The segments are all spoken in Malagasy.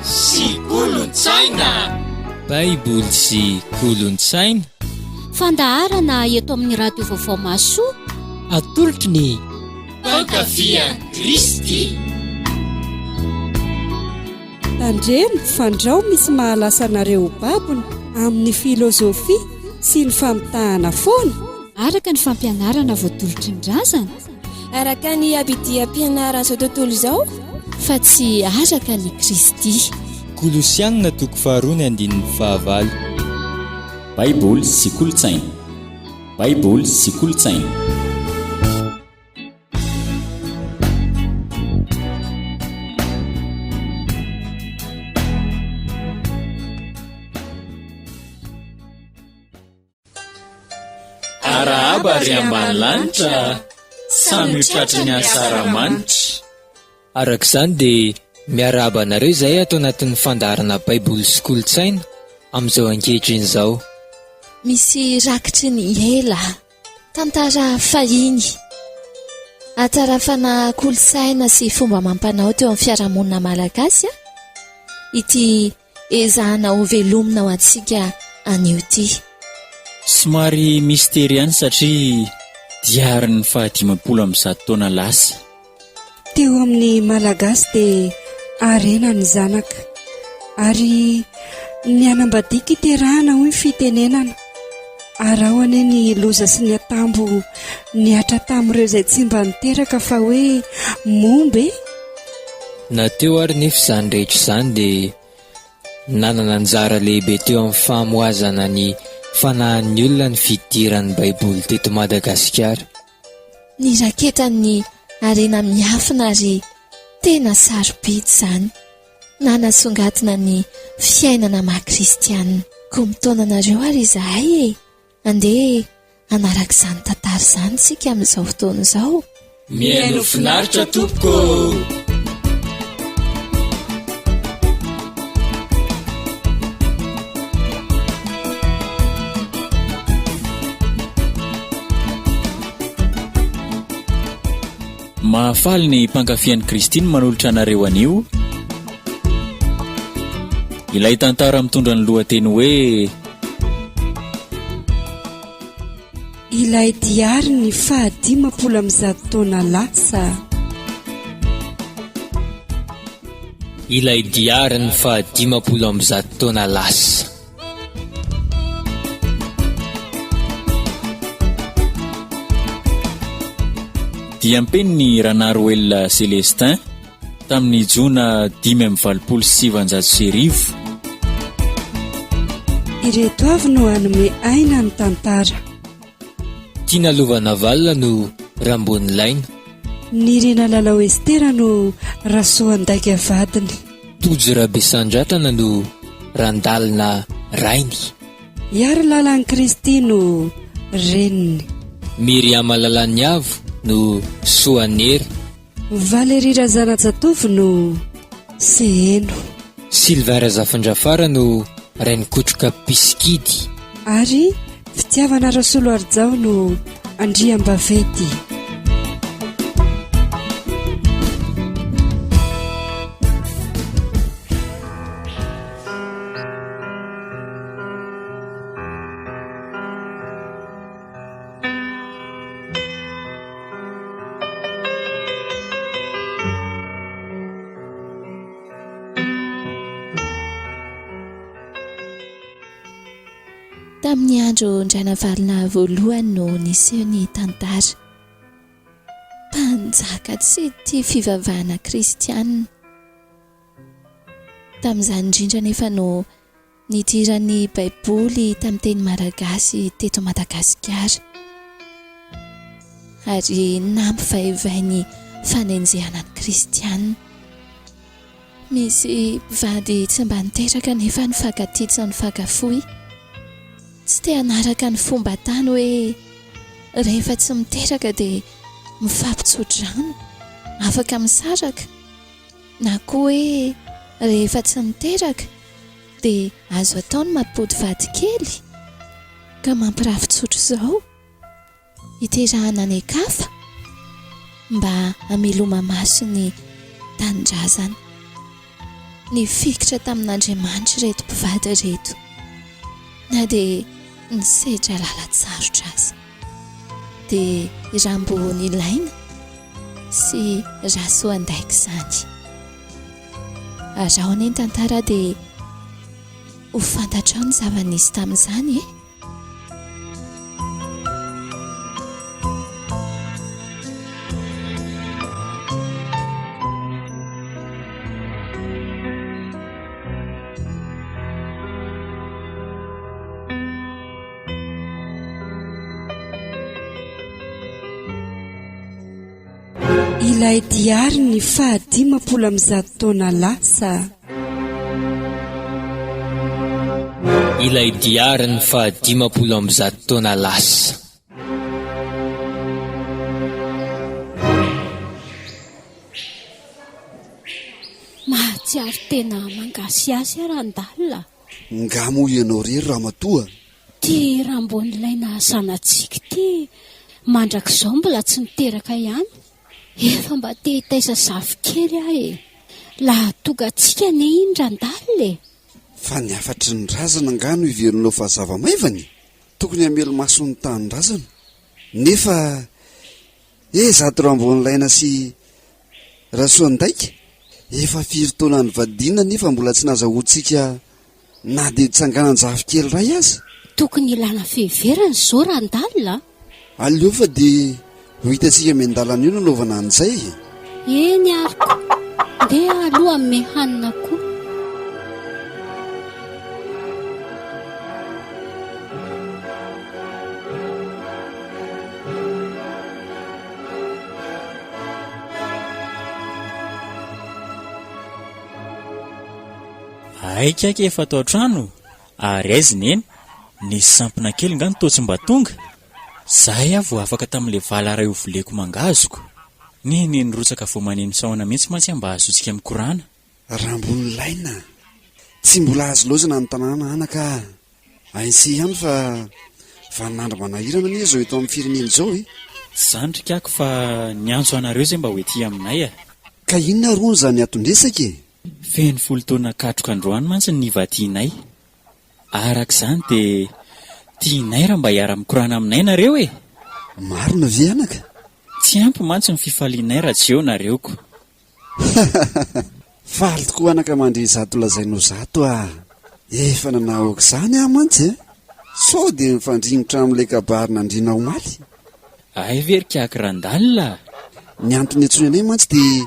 sy kolontsaina. Baiboly sy kolontsaina. Fandaharana eto amin'ny Radio Vaovao Mahasoa. Atolotry ny Mpankafy an'i Kristy. Tandremo fandrao misy mahalasa anareo ho babony amin'ny filozofia sy ny famitahana foana. Araka ny fampianarana voatolotry ny razana. Araka ny abidiam-pianaran'izao tontolo izao. Fa tsy araka an'i Kristy. Kolosiana toko faharoa ny andininy fahavalo. Baiboly sy kolontsaina. Baiboly sy kolontsaina. Arahaba ry ambany lanitra, samy ho tratry ny asaramanitra. Araka izany dia miarahaba anareo izahay ato anatin'ny fandaharana Baiboly sy Kolontsaina amin'izao ankehitriny izao. Misy rakitry ny ela Tantara fahiny. Ahatarafana kolontsaina sy fomba amam-panao teo amin'ny fiarahamonina malagasy ity ezahana hovelomina ho antsika anio ity. Somary mistery ihany satria diarin'ny faha 150 taona lasa. Teo amin'ny Malagasy dia harena ny zanaka. Ary ny hanambadiako hiterahana hoy ny fitenenana. Araho anie ny loza sy ny atambo nihatra tamin'ireo izay tsy mba niteraka fa hoe momba e! Na teo ary nefa izany rehetra izany dia nanana anjara lehibe teo amin'ny famohazana ny fanahin'ny olona ny fidiran'ny Baiboly teto Madagasikara. Niraketan'ny harena miafina ary tena sarobidy izany. Nanasongadina ny fiainana maha kristianina. Koa mitaona anareo ary izahay e! Andeha hanaraka izany tantara izany isika amin'izao fotoana izao. Mihaino finaritra tompoko ô! Mahafaly ny mpankafy an'i Kristy ny manolotra anareo anio ilay tantara mitondra ny lohateny hoe Ilay diary ny faha-150 taona lasa. Ilay diary ny faha-150 taona lasa. Diam-penin'i Ranaroelina Célestin tamin'ny jona 1985. Ireto avy no hanome aina ny tantara. Tiana Lovanavalona no Rambonilaina. Nirina Lalao Estera no Rasoandaika vadiny. Tojo Rabesandratana no Randalina rainy. Iary Lalan'i Kristy no reniny. Myriama Lalaniavo no Soanera. Valérie Razanajatovo no Seheno. Sylvain Razafindrafara no Rainikotroka Mpisikidy. Ary Fitiavana Rasoloarijao no Andriambaventy. Tamin'ny andro Ndranavalona voalohany no niseho ny tantara. Mpanjaka tsy tia fivavahana kristianina. Tamin'izany indrindra anefa no Nidiran'ny Baiboly tamin'ny teny malagasy teto Madagasikara, ary nampivaivay ny fanenjehana ny Kristiana. Misy mpivady tsy mba niteraka nefa nifankatia tsy nifankafoy. Tsy te hanaraka ny fomban-tany hoe rehefa tsy miteraka dia mifampitso-drano, afaka misaraka. Na koa hoe rehefa tsy niteraka dia azo atao ny mampody vady kely ka mampirafy tsotra izao, hiterahana any an-kafa mba hameloma-maso ny tanindrazana. Nifikitra tamin'Andriamanitra ireto mpivady ireto, na dia nisedra lalan-tsarotra aza. Dia Rambonilaina sy Rasoandaika izany. Araho anie ny tantara dia ho fantatrao ny zava-nisy tamin'izany e! Ilay diary ny faha-150 taona lasa. Ilay diary ny faha-150 taona lasa. Mahatsiaro tena mangasihasy aho Randal a! Nga moa ianao irery ramatoa? Ty Rambonilaina zanatsika ity mandrakizao mbola tsy niteraka ihany. Efa mba te hitaiza zafikely aho e! Lahatoga antsika anie iny Randal e! Fa ny hafatry ny razana angaha no heverinao fa zava-maivana e? Tokony hamelo-maso ny tanindrazana. Nefa eh zato Rambonilaina sy Rasoandaika? Efa firy taona nivadiana nefa mbola tsy nazahoantsika na dia tsanganan-jafikely iray aza? Tokony ilana fiheverana izao Randal a! Aleo fa dia ho hitantsika miandalana eo ny anaovana an'izay e! Eny ary ko! Ndeha aloha hanome hanina koa. Hay kaiky efa ato an-trano ary aiza i Neny? Nisy sampona kely nga no toa tsy mba tonga? Zay aho vao afaka tamin'ilay vala iray ho voleko mangazoko. Neny nirotsaka vao maneno sahona mihitsy mantsy aho mba hahazoantsika mikorana. Rambonilaina, tsy mbola azo laozana ny tanàna anaka a! Ainsi ihany fa vaninandro manahirana anie izao eto amin'ny firenena izao e! Tsy izany ry Kaky fa niantso anareo izay mba ho ety aminay a! Ka inona ary hono izany aton-dresaka e? Feno folo taona katroka androany mantsy ny nivadianay. Araka izany dia tianay raha mba hiara-mikorana aminay nareo e! Marina ve anaka? Tsy ampy mantsy ny fifalianay raha tsy eo nareo ko! Faly tokoa anaka mandre izato lazainao zato ah! Efa nanao aok'izany aho mantsy eh! Sao dia mifandringotra amin'ilay kabarin'andriana omaly? Hay ve ry Kiaky Randall a! Ny antony iantsoany anay mantsy dia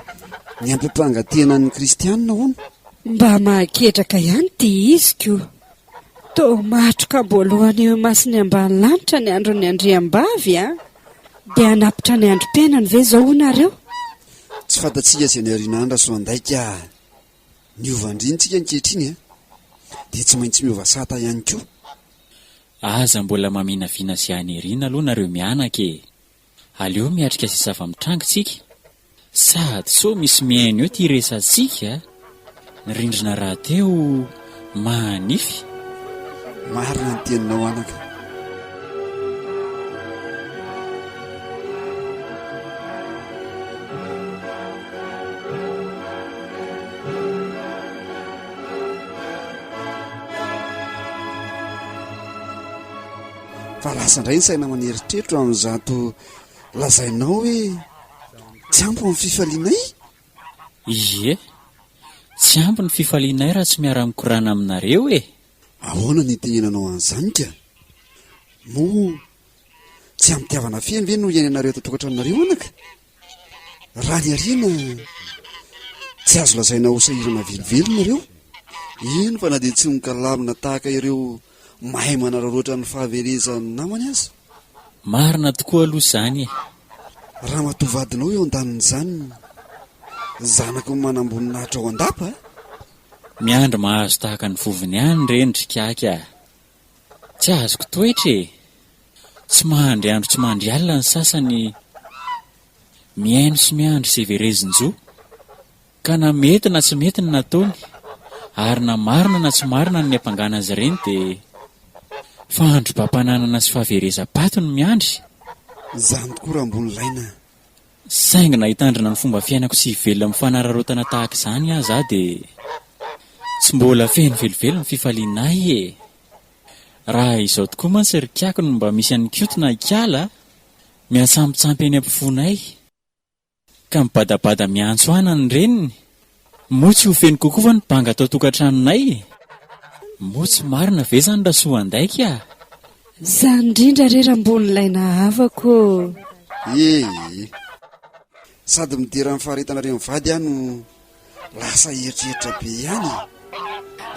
ny hampimpangatehana ny kristianina hono. Mba mahaketraka ihany ity izy ko! Toa matroka am-boalohany eo imason'ny ambanilanitra ny andron'ny andriambavy a! Dia hanapitra ny androm-piainany ve izao hoy nareo? Tsy fantatsika izay niariana any Rasoandaika a! Niova andriana tsika ankehitriny a! Dia tsy maintsy miova sata ihany koa. Aza mbola maminavina izay haniriana aloha nareo mianaka e! Aleo miatrika izay zava-mitranga tsika. Sady sao misy mihaino eo ty resatsika a! Ny rindrina rahateo manify. Marina ny teninao anaka. Fa lasa indray ny saina aman'eritreritro amin'izato lazainao hoe tsy ampy ny fifalianay? Ie, tsy ampy ny fifalianay raha tsy miara-mikorana aminareo e! Ahoana ny itenenanao an'izany ka? Moa tsy am-pitiavana feno ve no iainanareo ato an-tokantranonareo anaka? Raha ny aoriana, tsy azo lazaina ho sahirana velively nareo. Eny fa na dia tsy mikalabona tahaka ireo mahay manararaotra ny fahaverezan'ny namany aza. Marina tokoa aloha izany e! Ramatoa vadinao eo andanin'izany, zanaky ny manamboninahitra ao an-dapa a! Miandry mahazo tahaka ny vovony ihany ireny ry Kiaky a! Tsy azoko toetra e! Tsy mandry andro tsy mandry alina ny sasany mihaino sy miandry izay verezin-jo. Ka na mety na tsy mety ny nataony, ary na marina na tsy marina ny niampangana azy ireny dia fandrobam-pananana sy fahaverezam-paty no miandry. Izany tokoa Rambonilaina a! Saingy na hitandrina ny fomba fiainako sy hivelona amin'ny fanararaotana tahaka izany aza aho dia. Tsy mbola feno velively ny fifalianay e! Raha izao tokoa mantsy ry Kiako no mba misy an'i Koto na i Kala, miantsampitsampy eny ampovoanay, ka mibadabada miantso ana ny reniny, moa tsy ho feno kokoa va ny banga ato an-tokantranonay e? Moa tsy marina ve izany Rasoandaika a? Izany indrindra re Rambonilaina havako ô! Ee. Sady midera ny faharetanareo mivady aho no Lasa eritreritra be ihany e!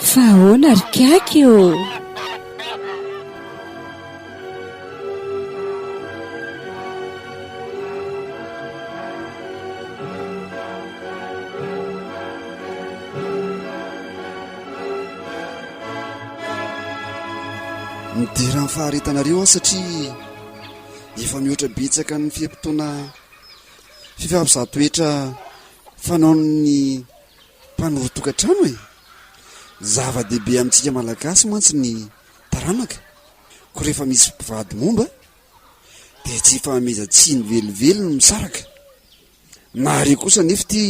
Fa ahoana ry Kiaky ô? Midera ny faharetanareo aho satria efa mihoatra betsaka ny fe-potoana fifampizaha-toetra Fanaon'ny mpanorin-tokantrano e! Zava-dehibe amintsika Malagasy mantsy ny taranaka, koa rehefa misy mpivady momba dia tsy ifanomezan-tsiny velively ny misaraka. Nareo kosa anefa ity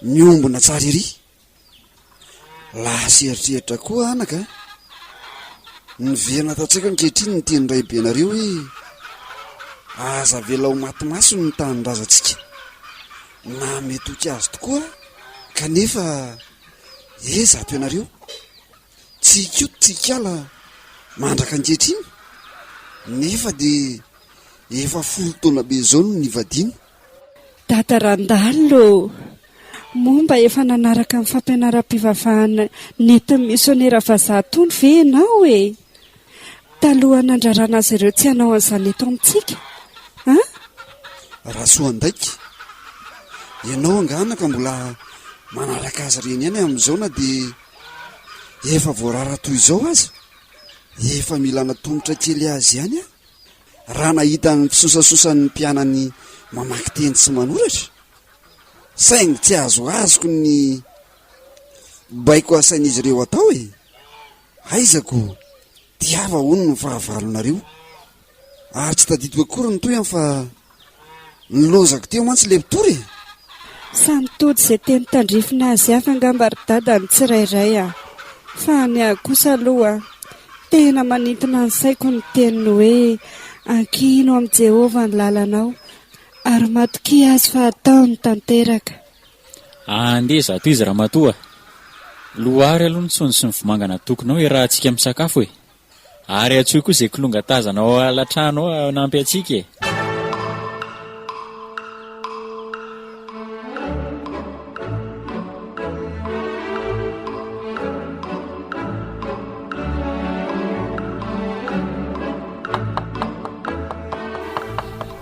miombona tsara ery. Lasa eritreritra koa anaka a! Niverina ato an-tsaiko ankehitriny ny tenin'ny raibenareo hoe aza avela ho maty maso ny tanindrazantsika. Na mety ho tsy azo tokoa kanefa eza ato ianareo. Tsy hikoty tsy hikala mandraka ankehitriny nefa dia efa folo taona be izao no nivadiana. Dada Randall ô! Moa mba efa nanaraka ny fampianaram-pivavahana nentin'ny misionera vazaha tony ve ianao e? Talohan'ny nandrarana azy ireo tsy hanao an'izany eto amintsika? An? Rasoandaika, ianao angaha anaka mbola manaraka azy ireny ihany amin'izao na dia efa voarara toy izao aza? Efa mila natomotra kely azy ihany aho raha nahita ny fisosasosan'ny mpianany mamaky teny sy manoratra. Saingy tsy azoazoko ny baiko asain'izy ireo atao e! Aiza ko tiava hono ny fahavalonareo. Ary tsy tadidiko akory ny tohiny fa nilozako teo mantsy le mpitory e! Samy tody izay teny tandrifina azy avy angamba ry dada ny tsirairay a! Fa ny ahy kosa aloha tena manintona ny saiko ny teniny hoe ankino amin'i Jehovah ny lalanao Ary matokia azy fa hataony tanteraka. Andeha zato izy ramatoa a! Lohary aloha ny tsonjo sy ny vomanga natokinao iarahantsika misakafo e! Ary antsoy koa izay kilonga tazana ao alatrano ao hanampy antsika e!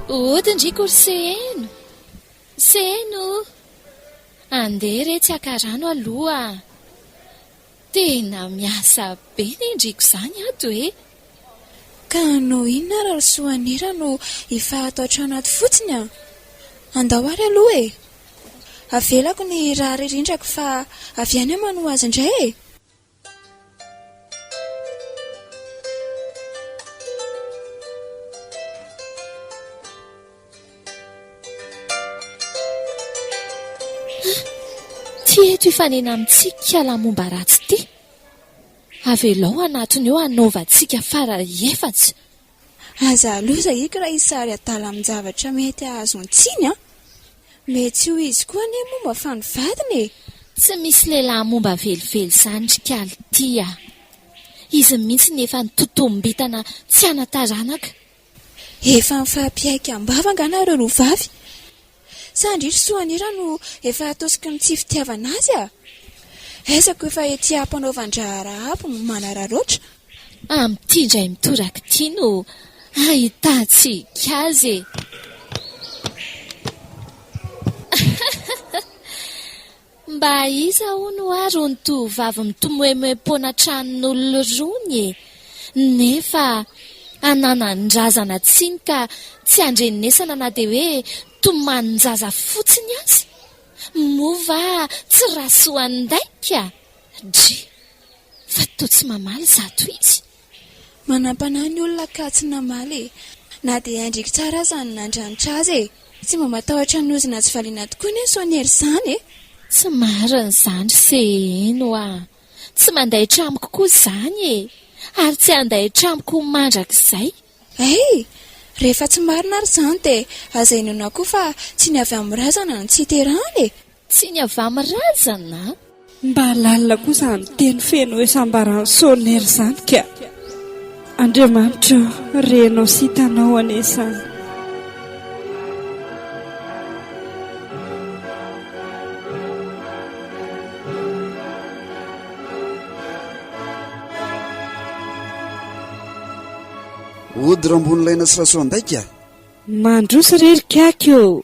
Ody ndry ko ry Seheno! Seheno o! Andeha re tsy haka rano aloha a! Tena miasa be ne ndriko izany ato e! Ka hanao inona ary ry Soanera no efa ato an-trano ato fotsiny a! Andao ary aloha e! Avelako ny rary rindrako fa avy any aho manoa azy indray e! Ty eto hifanena amintsika kala momba ratsy ty. Avelao anatiny eo hanaovantsika fara efatsy. Aza loza iky raha hisary adala amin-javatra mety hahazoan-tsiny an! Mety tsy ho izy koa anie momba fa ny vadiny e! Tsy misy lehilahy momba velively izany ry kaly ty a! Izy mihitsy ny efa nitotombitana tsy hanan-taranaka. Efa mifampiaiky am-bava angaha nareo roa vavy? Sa ndry ry Soanira no efa atosiky ny tsy fitiavana azy a! Aiza ko efa ety ampanaovan-draharaha aby no manararaotra? Amin'ity indray mitoraka ity no ahitantsika azy e! Mba iza hono hoa rony tovovavy mitomoemoem-poana tranon'olona rony e? Nefa ananan-drazana tsiny ka tsy andrenesana na dia hoe tomanin-jaza fotsiny aza? Moa va tsy Rasoandaika? Dry! Fa toa tsy mamaly izato izy. Manam-panahy ny olona ka tsy namaly e! Na dia hain-driky tsara aza ny nandranitra azy e! Tsy mba matahotra ny ozona tsy valiana tokoa anie Soaniera izany e! Tsy marina izany ry Seheno a! Tsy mandaitra amiko koa izany e! Ary tsy handaitra amiko ho mandrakizay. Hay! Rehefa tsy marina ary izany dia aza inoana koa fa tsy ny avy amin'ny razana no tsy iterahana e! Tsy ny avy amin'ny razana? Mba lalina koa izany teny feno hesambaran'i Soanera izany ka! Andriamanitra ô, renao sy hitanao anie izany. Ody Rambonilaina sy Rasoandaika. Mandroso re ry Kaky ô!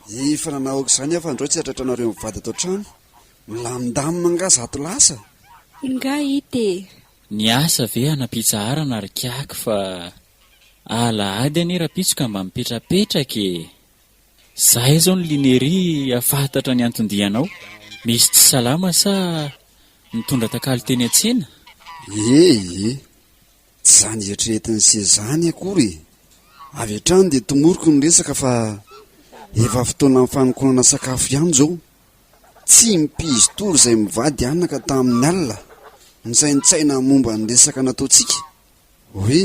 Efa nanao aok'izany aho fa andrao tsy hahatratra anareo mivady ato an-trano. Milamindamina angaha zato lasa? Ingahy hita e! Ny asa ve hanam-pitsaharana ry Kaky fa alahady anie rapitso ka mba mipetrapetraka e! Zahay zao ny liana ery hahafantatra ny anton-dianao. Misy tsy salama sa nitondra takalo teny an-tsena? Ie e! Tsy izany eritreretin'i se izany akory e! Avy hatrany dia tomoriko ny resaka fa efa fotoanan'ny fanokonana sakafo ihany izao. Tsy mpizotory izay mivady anaka tamin'ny alina, nisaintsaina momba ny resaka nataontsika hoe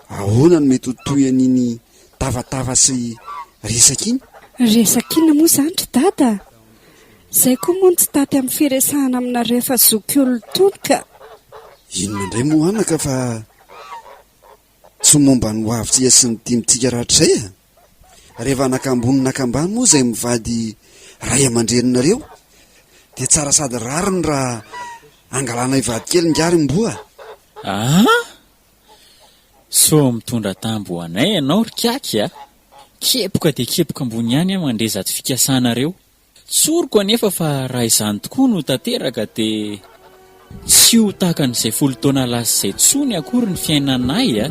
ahoana no mety ho tohin'iny tafatafà sy resaka iny. Resaka inona moa izany ry dada? Izay koa moa no tsy taty amin'ny firesahana aminareo efa zokiolona itony ka. Inona indray moa anaka fa tsy momba ny hoavintsika sy ny dimbintsika rahatrizay a! Rehefa naka ambony naka ambany moa izay mivady ray aman-dreninareo dia tsara sady rariny raha angalanay vady kely ingahy ry mboa a! Aa! Sao mitondra tambo ho anay ianao ry Kaky a! Kepoka dia kepoka ambony ihany aho mandre izato fikasanareo. Tsoriko anefa fa raha izany tokoa no tanteraka dia tsy ho tahaka an'izay folo taona lasa izay intsony akory ny fiainanay a!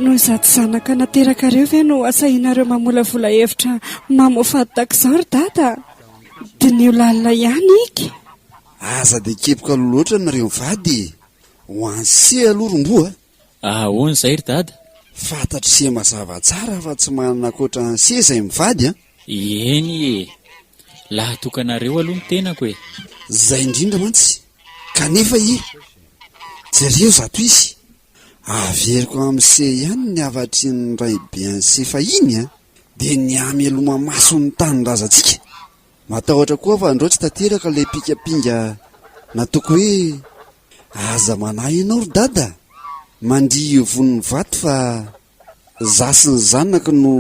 Noho izato zanaka naterakareo ve no asahinareo mamolavola hevitra mamoafady tahaka izao ry dada? Diniho lalina ihany ika. Aza dia kepoka loatra nareo mivady e! Ho an'i se aloha ry mboa a! Ahoana izay ry dada? Fantatr'i se mazava tsara fa tsy manana ankoatra an'i se izay mivady a! Eny e! Lahatokanareo aloha ny tenako e! Izay indrindra mantsy! Kanefa e! Jereo izato izy! Averiko amin'i se ihany ny hafatry ny raibe an'i se fahiny a! Dia ny hameloma-maso ny tanindrazantsika! Matahotra koa aho fa andrao tsy tanteraka ilay pikapinga nataoko hoe aza manahy ianao ry dada! Mandria eo vonon'ny vato fa za sy ny zanako no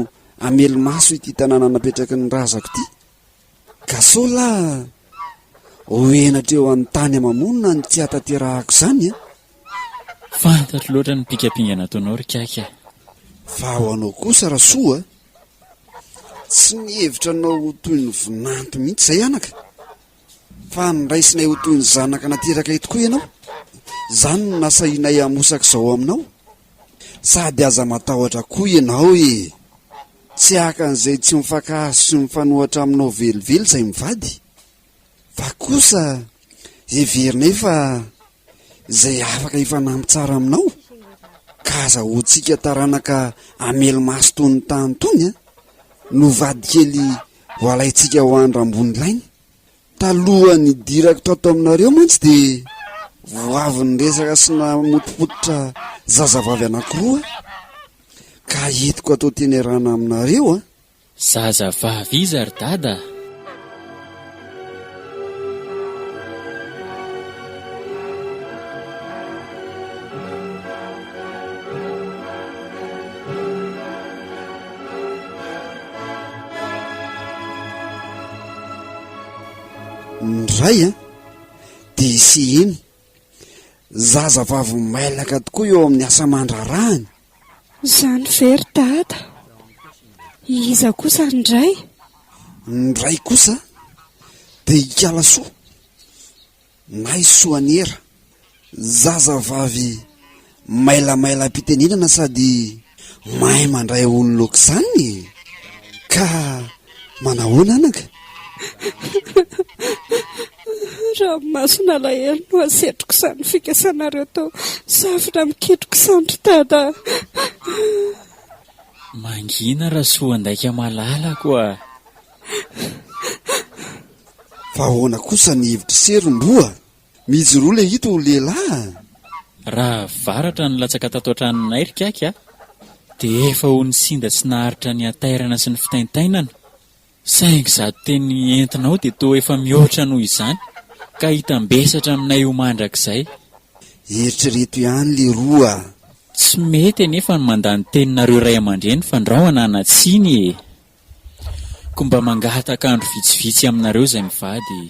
hamelo-maso ity tanàna napetraky ny razako ity! Ka sao lahy ho henatra eo an-tany ama-monina ny tsy hahatanterahako izany a! Fantatro loatra ny pikapinga nataonao ry Kaky a! Fa ho anao kosa Rasoa a! Tsy nihevitra anao ho toy ny vinanto mihitsy izay anaka, fa noraisinay ho toy ny zanaka naterakay tokoa ianao. Izany no nasahinay hamosaka izao aminao. Sady aza matahotra koa ianao e! Tsy haka an'izay tsy mifankahazo sy mifanohatra aminao velively izay mivady, fa kosa heverinay fa izay afaka hifanampy tsara aminao, ka azahoantsika taranaka hamely maso toy ny tany tony a, no vadikely ho alaintsika ho an-dRambonilaina. Talohan'ny nidirako tato aminareo mantsy dia vao avy niresaka sy namotopototra zazavavy anankiroa aho, ka entiko atao teny iarahana aminareo an! Zazavavy iza ry dada a? Ny ray an, dia i Sihino, zazavavy mailaka tokoa eo amin'ny asa aman-draharahany. Izany ve ry dada? Iza kosa ny ray? Ny ray kosa dia Ikalasoa. Na i Soanera, zazavavy mailamailam-pitenenana sady mahay mandray olona aok'izany e! Ka manahoana anaka? Ranomason'alahelo no asetriko izany fikasanareo toa zavona mikitroka izany ry Dada a! Mangina Rasoandaika malalako a! Fa ahoana kosa ny hevitr'i Sery mboa? Mijoroa lehito ho lehilahy a! Raha varatra no latsaka tato an-tranonay ry Kaky a! Dia efa ho nisinda tsy naharitra ny hatairana sy ny fitaintainana. Saingy izato teny entinao dia toa efa mihoatra noho izany ka hitambesatra aminay ho mandrakizay. Eritrereto ihany leroa a! Tsy mety anefa ny mandà ny teninareo ray aman-dreny fandrao hanana tsiny e! Koa mba mangataka andro vitsivitsy aminareo izay mivady.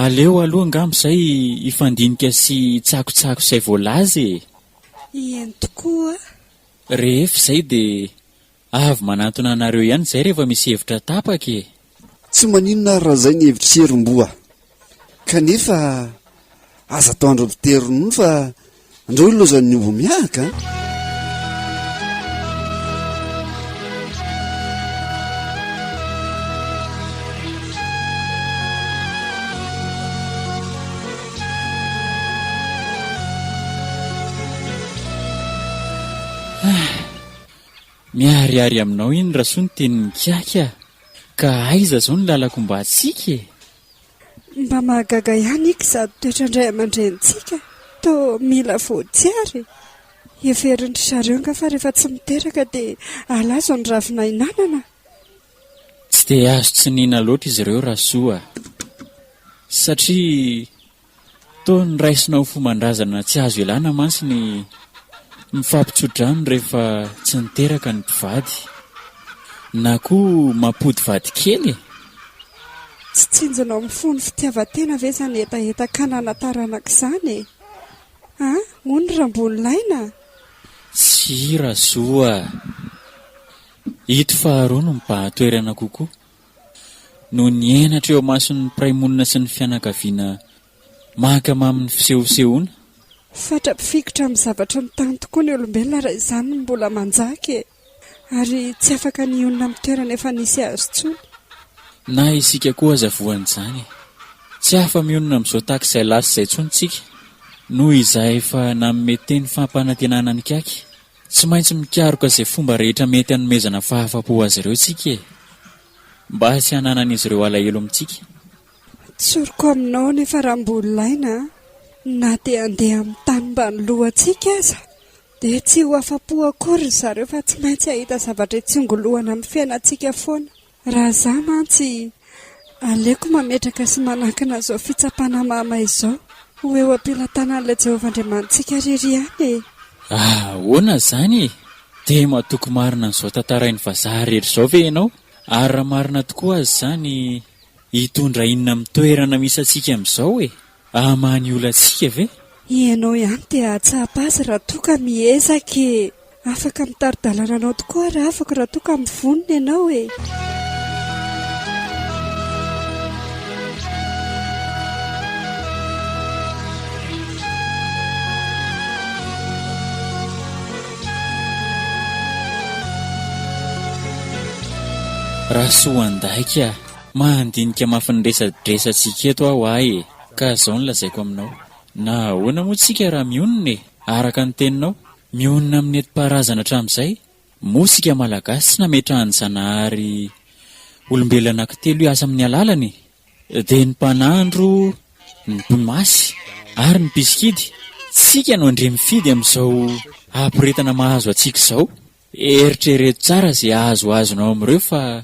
Aleo aloha angamba izay hifandinika sy hitsakotsako izay voalaza e! Eny tokoa. Rehefa izay dia Avy manantona anareo ihany izay rehefa misy hevitra tapaka e! Tsy maninona ary raha izay ny hevitr'i Serimboa. Kanefa aza atao andro mpitery ronono fa andrao ilaozan'ny omby mihahaka a! Miharihary aminao iny Rasoa ny tenin'i Kiaky a! Ka aiza izao ny lalako mba antsika e? Mba mahagaga ihany iky izato toetran-dray aman-drenintsika, toa mila voatsiary e! Heverin-dry zareo angaha fa rehefa tsy miteraka dia halazo ny ravina hinanana? Tsy dia azo tsiniana loatra izy ireo Rasoa a! Satria Toa noraisina ho fomban-drazana tsy azo ialana mantsy ny mifampitso-drano rehefa tsy niteraka ny mpivady, na koa mampody vady kely e! Tsy tsinjonao mifono fitiavan-tena ve izany hetaheta-kanana taranaka izany e? A! Hono Rambonilaina a! Tsia Rasoa a! Ito faharoa no mibahan-toerana kokoa. Noho ny henatra eo imason'ny mpiray monina sy ny fianakaviana mankamamy ny fisehosehoana. Fatra-pifikitra amin'ny zavatry ny tany tokoa ny olombelona raha izany no mbola manjaka e! Ary tsy afaka ny hionona amin'ny toerana efa nisy azy intsony. Na isika koa aza voan'izany e! Tsy afa-mionona amin'izao tahaka izay lasa izay intsony isika, noho izahay efa nanome teny fampanantenana an'ikaky. Tsy maintsy mikaroka izay fomba rehetra mety hanomezana fahafapo azy ireo isika e! Mba tsy hananan'izy ireo alahelo amintsika. Tsoriko aminao anefa Rambonilaina a, na dia handeha amin'ny tany mba ny lohantsika aza, dia tsy ho afa-po akory ry zareo fa tsy maintsy hahita zavatra hitsongolohana amin'ny fiainantsika foana. Raha za mantsy, aleoko mametraka sy manankina izao fitsapana mahamay izao ho eo am-pelatanan'ilay Jehovah Andriamanitsika irery ihany e! Ahoana izany e? Dia matoky marina an'izao tantarain'ny vazaha rehetra izao ve ianao? Ary raha marina tokoa aza izany, hitondra inona amin'ny toerana misy antsika amin'izao e? Hamaha ny olantsika ve? Ianao ihany dia hahatsapa azy raha toa ka miezaka e! Afaka mitari-dalana anao tokoa ary afako raha toa ka mivonona ianao e! Rasoandaika a! Mandinika mafy ny resadresantsika eto aho ahy e! Ka zao no lazaiko aminao. Na ahoana moa tsika raha mionona e! Araka ny teninao, mionona amin'ny nentim-paharazana hatramin'izay, moa isika Malagasy tsy nametrahan'i Zanahary olombelona anankitelo hiasa amin'ny alalany e! Dia ny mpanandro, ny mpimasy ary ny mpisikidy. Tsika no andriamifidy amin'izao haporetana mahazo antsika izao. Eritrereto tsara ze ahazoazonao amin'ireo fa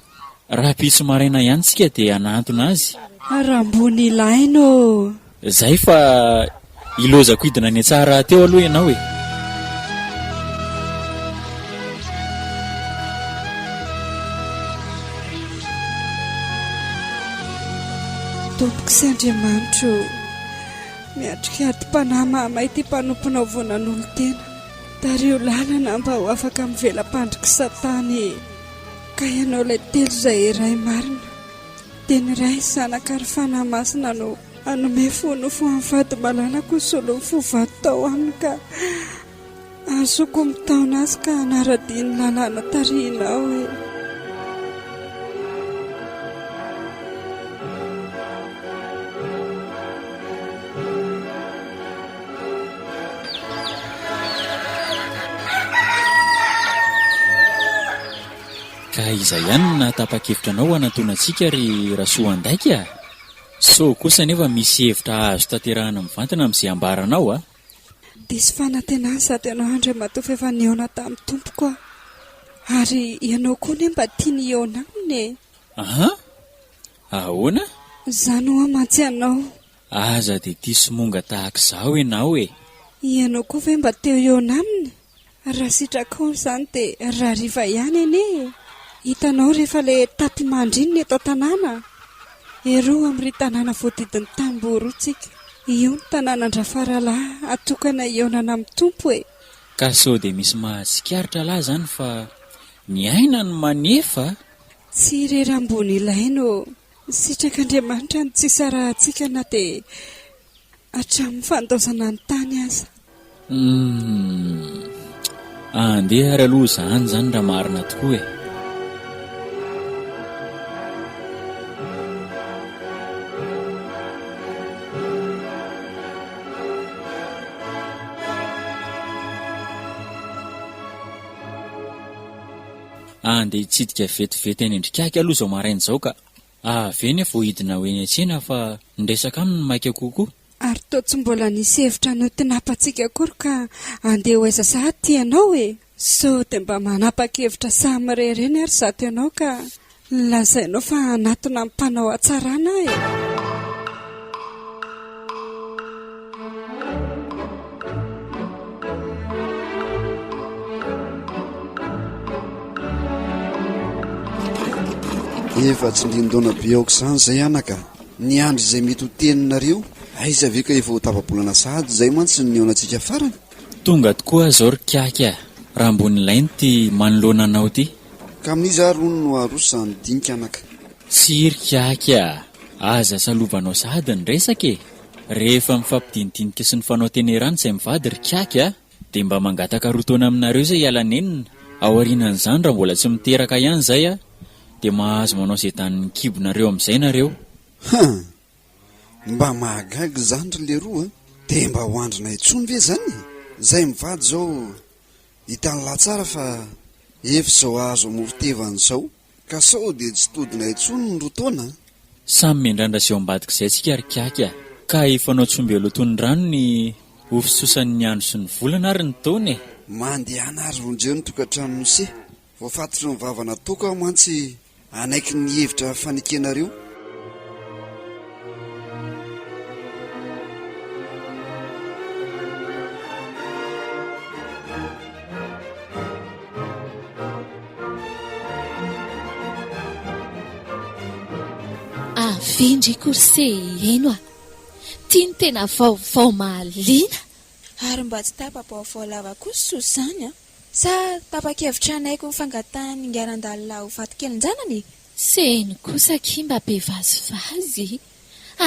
rahampitso maraina ihany tsika dia hanantona azy. Rambonilaina ô! Zay fa ilaozako hidina any an-tsaha rahateo aloha ianao e! Tompoko sy Andriamanitro ô! Miatrika adim-panahy mahamay ity mpanomponao vao nanolo-tena. Tariho lalana mba ho afaka amin'ny vela-pandrik'i Satana e! Ka Ianao ilay Telo izay iray marina, dia ny Ray, Zanaka ary Fanahy Masina no hanome fo nofo ho an'ny vady malalako ho solon'ny fo vato tao aminy ka hahazoako mitaona azy ka hanara-dia ny lalàna tarihinao e! Ka iza ihany no nahatapa-kevitra anao hanantona antsika ry Rasoandaika a? Sao kosa anefa misy hevitra azo tanterahina mivantana amin'izay ambaranao a? Diso fanantenana sady ianao Andriamatoa fa efa nihaona tamin'ny tompoko aho. Ary ianao koa anie mba tiany hihaona aminy e! Aha! Ahoana? Izany ho'a mantsy ianao. Aza dia tia somonga tahaka izaho ianao e! Ianao koa ve mba te hihaona aminy? Raha sitrakao izany dia rahariva ihany anie e! Hitanao rehefa ilay tapi-mandry iny ny eto an-tanàna? Eroa amin'ry tanàna voadidin'ny tamboho roa tsika. Io ny tanànan-dRafaralahy atokana hihaonana amin'ny Tompo e! Ka sao dia misy mahatsikaritra lahy izany fa ny aina no manefa a! Tsy irery ambony ilaina ô! Sitrak'Andriamanitra ny tsy hisarahantsika na dia hatramin'ny fandaozana ny tany aza. Humm. Andeha ary aloha izany izany raha marina tokoa e. Andeha hitsidika vetivety any Andrikaky aloha izao maraina izao ka. Avy eny aho vao hidina ho eny an-tsena fa ny resaka aminy no maika kokoa. Ary toa tsy mbola nisy hevitra notinapantsika akory ka andeha ho aiza sahady ity ianao e? Sao dia mba manapa-kevitra samy irery eny ary izato ianao ka lazainao fa hanatona ny mpanao hatsarana aho e? Efa tsindrin-daona be aok'izany izay anaka. Niandry izay mety ho teninareo. Aiza ve ka efa ho tapa-bolana sahady izay mantsy ny nihaonantsika farany? Tonga tokoa aho izao ry kiaky a! Raha mbo nilaina ity manoloana anao ity. Ka amin'iza ary hono no haroso izany dinika anaka? Tsia ry kiaky a! Aza salovanao sahady ny resaka e! Rehefa mifampidinidinika sy nifanao tenerano izay mivady ry kiaky a! Dia mba mangataka roa taona aminareo izay hiala nenina. Aorianan'izany raha mbola tsy miteraka ihany izay a! Dia mahazo manao izay danin'ny kibonareo amin'izay nareo. Hum! Mba mahagaga izany ry leroa a! Dia mba ho andrina intsony ve izany e? Izay mivady izao hitan'lah tsara fa efa izao azo amoron-tevana izao. Ka sao dia tsy todina intsony ny roa taona a! Samy miandrandra izay ao ambadik'izay tsika ry kiaky a! Ka hifanao tsombelo toy ny rano ny ho fisosan'ny andro sy ny volana ary ny taona e! Mandehana ary vonjeo ny tokantranon'ise. Voafatotry ny vava nataoko aho mantsy hanaiky ny hevitra fanekenareo. Avia ndry kory heno a! Ty no tena vaovao mahaliana! Ary mba tsy tapa-baovao lava kosa soa izany an! Sa tapa-kevitra hanaiky ny fangatahan'ny Ingahy-Randalina ho vadikelin-janany e? Seheno kosa akia mba be vazivazy e!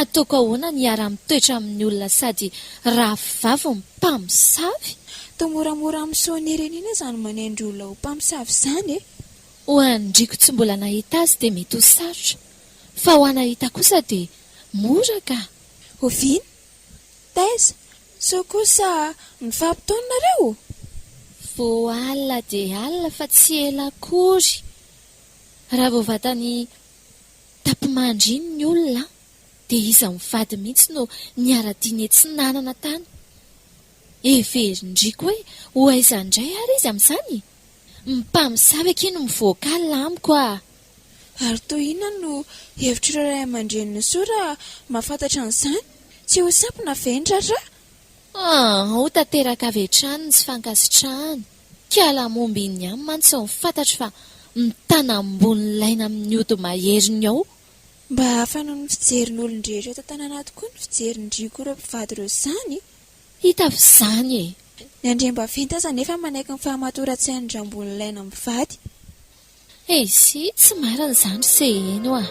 Ataoko ahoana ny hiara-mitoetra amin'ny olona sady rahavavy no mpamosavy? Toa moramora amin'ny Soanierena iny aza ny manendry olona ho mpamosavy izany e! Ho an-dRiko tsy mbola nahita azy dia mety ho sarotra, fa ho an'Ahita kosa dia mora ka! Oviana? Taiza? Sao kosa nifampitaona nareo? Vao alina dia alina fa tsy ela akory. Raha vao vatany tapi-mandry iny ny olona dia iza mivady mihitsy no niara-dia nietsinanana tany. Heverin-dRiko hoe ho aiza indray ary izy amin'izany? Mpamosavy akia no mivoaka alina amiko ah! Ary toa inona no hevitr'ireo ray aman-drenin'i Soa raha mahafantatra an'izany? Tsy ho sampona ve ny raharaha? Ah, ho tanteraka avy hatrany ny tsy fankasitrahany. Kiala momba iny ihany mantsy ny fantatro fa mitana ambony laina amin'ny ody maheriny ao. Mba hafa noho ny fijerin'olon-drehetra eto an-tanàna tokoa ny fijerin-dRiko ireo mpivady ireo izany. Hita avy izany e! Ny andriambaventy aza anefa manaiky ny fahamatoran-tsain-dRambonilaina mivady. Eisy, tsy marina izany ry Seheno a!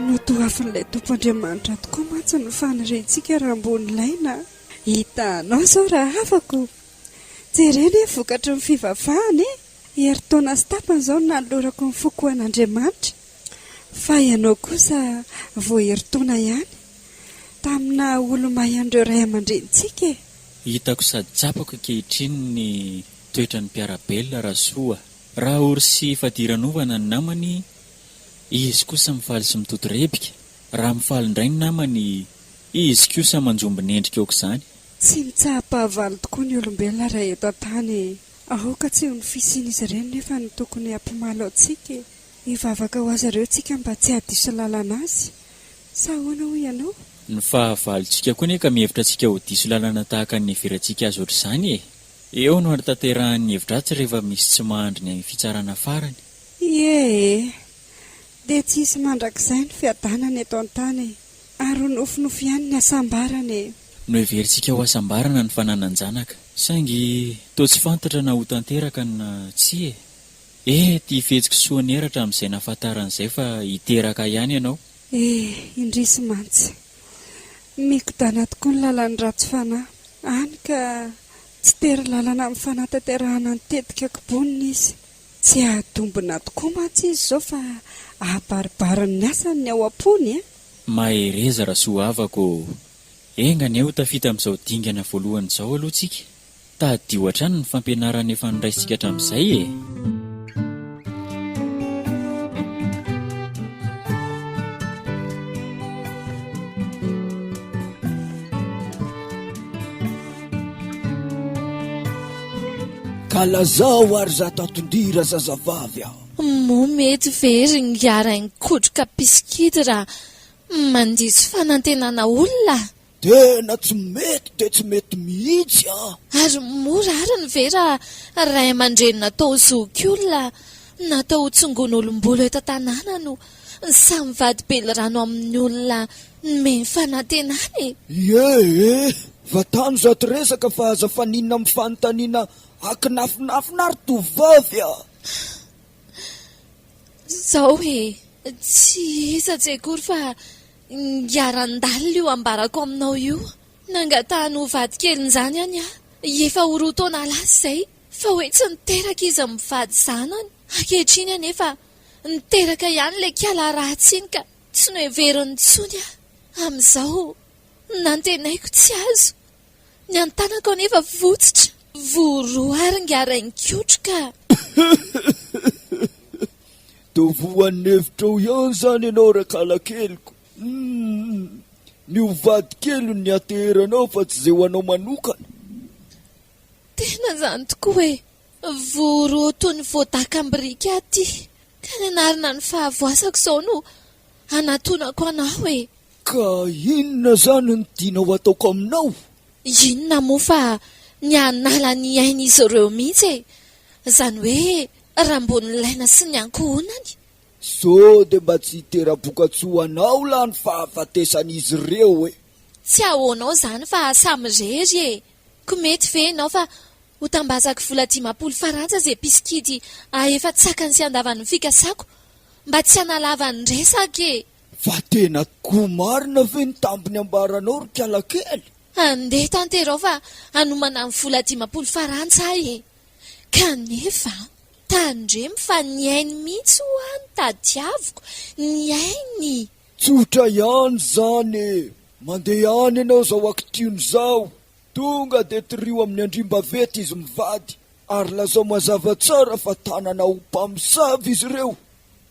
Notohavin'ilay Tompo Andriamanitra tokoa mantsy ny faniriantsika raha mbo nilaina. Hitanao izao rahavako, jereo anie ny vokatry ny fivavahana e! Herintaona sy tapany izao no nanolorako ny foko ho an'Andriamanitra. Fa ianao kosa vao herintaona ihany, tamin'ny naha olo-mahay an'ireo ray aman-drenintsika e! Hitako sady tsapako ankehitriny ny toetran'ny mpiara-belona Rasoa. Raha ory sy fadiranovana ny namany, izy kosa mifaly sy mitotorebika. Raha mifaly indray ny namany, izy kosa manjombon'endrika aok'izany. Tsy mitsaha-pahavalo tokoa ny olombelona raha eto an-tany e! Aoka tsy ho ny fisian'izy ireny nefa no tokony hampimalo antsika e! Hivavaka ho azy ireo tsika mba tsy hahadiso lalana azy. Sa ahoana hoy ianao? Ny fahavalontsika koa anie ka mihevitra antsika ho diso lalana tahaka ny niheverantsika azy ohatr'izany e! Eo no hahatanterahan'ny hevi-dratsy rehefa misy tsy mahandry ny fitsarana farany. Ie e! Dia tsy hisy mandrakizay ny fiadanana eto an-tany e! Ary ho nofinofy ihany ny hasambarana e! Noheverintsika ho hasambarana ny fananan-janaka. Saingy toa tsy fantatra na ho tanteraka na tsia e! Eh! Ty fihetsiky Soanera hatramin'izay nahafantarany izay fa hiteraka ihany ianao. Eh! Indrisy mantsy. Mikodana tokoa ny lalan'ny ratsy fanahy. Hany ka tsy tery lalana amin'ny fanatanterahana ny tetika kiboniny izy. Tsy hahatombina tokoa mantsy izy izao fa abaribarin'ny asany ny ao am-pony eh! Mahereza Rasoa havako ô! Enga anie ho tafita amin'izao dingana voalohany izao aloha tsika. Tadidio hatrany ny fampianarana efa noraisintsika hatramin'izay e! Ka lazao ary za tatondira zazavavy a! Moa mety ve ry ingahy Rainikotroka mpisikidy raha mandiso fanantenana olona? Tena tsy mety dia tsy mety mihitsy an! Ary moa rariny ve raha ray aman-dreny natao ho zokiolona natao ho tsongon'olom-bolo eto an-tanàna no samy mivadi-belirano amin'ny olona nomeny fanantenana e? Ie e! Vatano zato resaka fa aza faninona amin'ny fanontaniana akinafinafina ary tovovavy a! Zao e! Tsy iza tsy akory fa Niharan-dalina io ambarako aminao io. Nangatahany ho vadikelin'izany any aho, efa ho roa taona lasa izay, fa hoe tsy niteraka izy mivady zanany. Ankehitriny anefa, niteraka ihany ilay kiala ratsy iny ka tsy noheveriny intsony aho. Amin'izao, nantenaiko tsy azo. Ny an-tanako anefa votsotra. Voa roa ary ingahy Rainikotra ka. Toa voan'ny hevitrao ihany izany ianao rakalakeliko. Humm. Ny ho vadikely no nianteheranao fa tsy izay ho anao manokana. Tena izany tokoa e! Voa roa toy ny voadaka am-biriky aho ity. Ka ny hanarina ny fahavoasako izao no hanatonako anao e! Ka inona izany no tianao hataoko aminao? Inona moa fa ny hanala ny ain'izy ireo mihitsy e! Izany hoe Rambonilaina sy ny ankohonany. Sao dia mba tsy hitera-bokatsoa ho anao lah ny fahafatesan'izy ireo e! Tsy ahoanao izany fa samirery e! Ko mety ve ianao fa ho tambazako vola 50 farantsa izay mpisikidy ahefa-tsakany sy andavany ny fikasako mba tsy hanalava ny resaka e! Fa tena tokoa marina ve ny tambiny ambaranao ry kalakely? Andeha tanterao fa hanomana ny vola 50 farantsa aho e! Kanefa tandremo fa ny ainy mihitsy ho'a no tadiaviko, ny ainy! Tsotra ihany izany e! Mandeha any ianao izao akitiony izao, tonga dia torio amin'ny andriambavety izy mivady ary lazao mazava tsara fa tanana ho mpamosavy izy ireo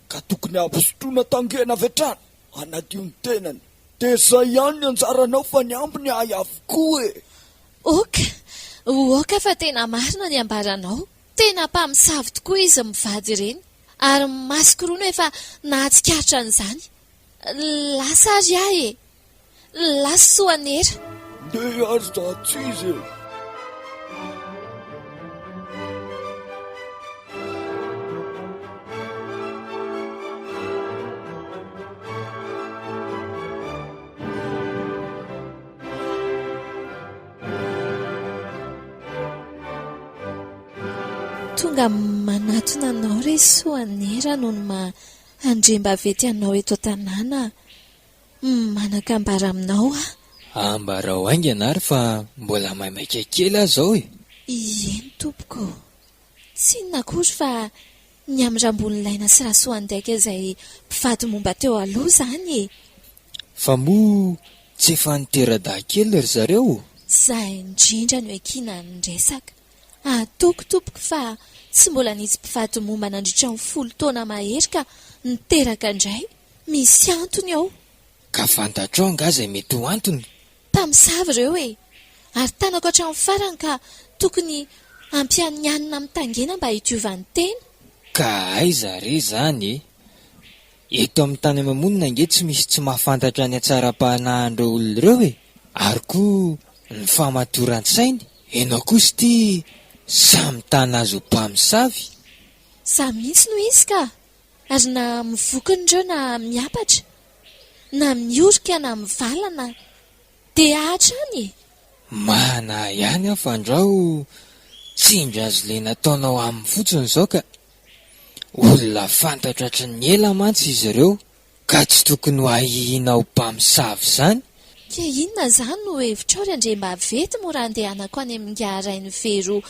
ka tokony hampisotroina tangena avy hatrany hanadio ny tenany. Dia izay ihany ny anjaranao fa ny ambiny ahy avokoa e! Ok, ok fa tena marina ny ambaranao. Tena mpamosavy tokoa izy mivady ireny. Ary ny masoko roa no efa nahatsikaritra an'izany. Lasa ary aho e! Lasa Soanera. Ndeha ary za tsy izy e! Tonga manatona anao re Soanera noho ny maha andriambaventy anao eto an-tanàna. Manan-kambara aminao aho. Ambarao haingana ary fa mbola maimaika kely aho izao e! Eny tompoko. Tsy inona akory fa. Ny amin'i Rambonilaina sy Rasoandaika izay mpivady momba teo aloha izany e! Fa moa tsy efa nitera-dahy kely ry zareo? Izay indrindra no ekina ny resaka. Ataoko tompoko fa tsy mbola nisy mpivady momba nandritra ny folo taona mahery ka niteraka indray. Misy antony ao. Ka fantatrao angaha izay mety ho antony? Mpamosavy ireo e! Ary tanako hatramin'ny farany ka tokony hampianianina amin'ny tangena mba hidiovan'ny tena. Ka aiza re izany e? Eto amin'ny tany ama-monina ange tsy misy tsy mahafantatra ny hatsaram-panahin'ireo olona ireo e! Ary koa ny fahamatoran-tsainy. Enao kosa ity samy mitana azy ho mpamosavy. Za mihitsy no izy ka! Ary na mivokona ireo na miapatra, na miorika na mivalana dia hatrany e! Manahy ihany aho fandrao tsindry azo lena ataonao aminy fotsiny izao ka! Olona fantatro hatry ny ela mantsy izy ireo ka tsy tokony ho ahiahiana ho mpamosavy izany. Ke inona izany no hevitrao ry Andriambaventy moa raha andehanako any amin'ingahy Rainivero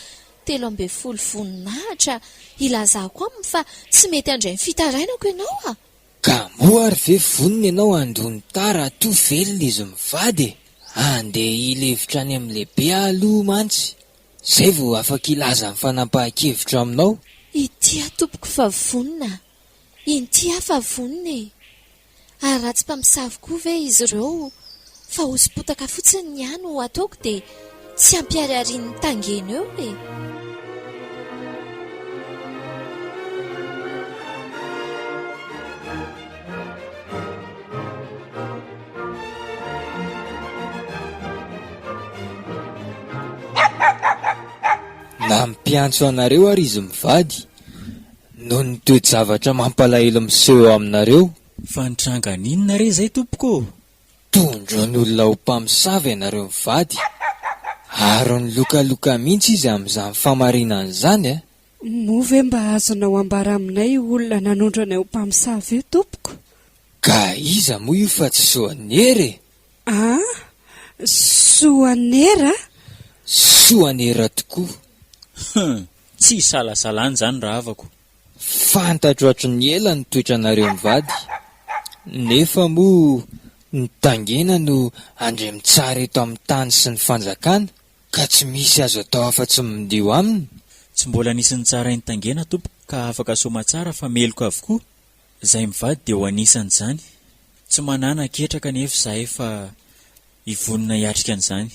13 voninahitra hilazako aminy fa tsy mety handray ny fitarainako ianao a! Ka moa ary ve vonona ianao handoa ny tà raha toa velona izy mivady e? Handeha hilevitra any amin'ny lehibe aho aloha mantsy, izay vao afaka hilaza ny fanapahan-kevitro aminao. Ity aho tompoko fa vonona a! Inty aho fa vonona e! Ary raha tsy mpamosavy koa ve izy ireo fa hoso-potaka fotsiny ny ahy no ataoko dia tsy hampihariharian'ny tangena eo e! Nampiantso anareo ary izy mivady noho ny toe-javatra mampalahelo miseho eo aminareo. Fa nitranga n'inona re izay tompoko ô? Tondroin'olona ho mpamosavy ianareo mivady, ary nilokaloka mihitsy izy amin'izany famarinana izany a! Moa ve mba azonao ambara aminay io olona nanondro anay ho mpamosavy io tompoko? Ka iza moa io fa tsy Soanera e? Ah! Soanera? Soanera tokoa! Hum! Tsy isalasalana izany rahavako. Fantatro hatry ny ela ny toetranareo mivady, nefa moa ny tangena no andriamitsara eto amin'ny tany sy ny fanjakana, ka tsy misy azo atao afa-tsy ny mindio aminy. Tsy mbola nisy nitsarain'ny tangena tompoko ka afaka soamatsara fa meloka avokoa. Izay mivady dia ho anisan'izany. Tsy manana ketraka anefa izahay fa hivonona hiatrika an'izany.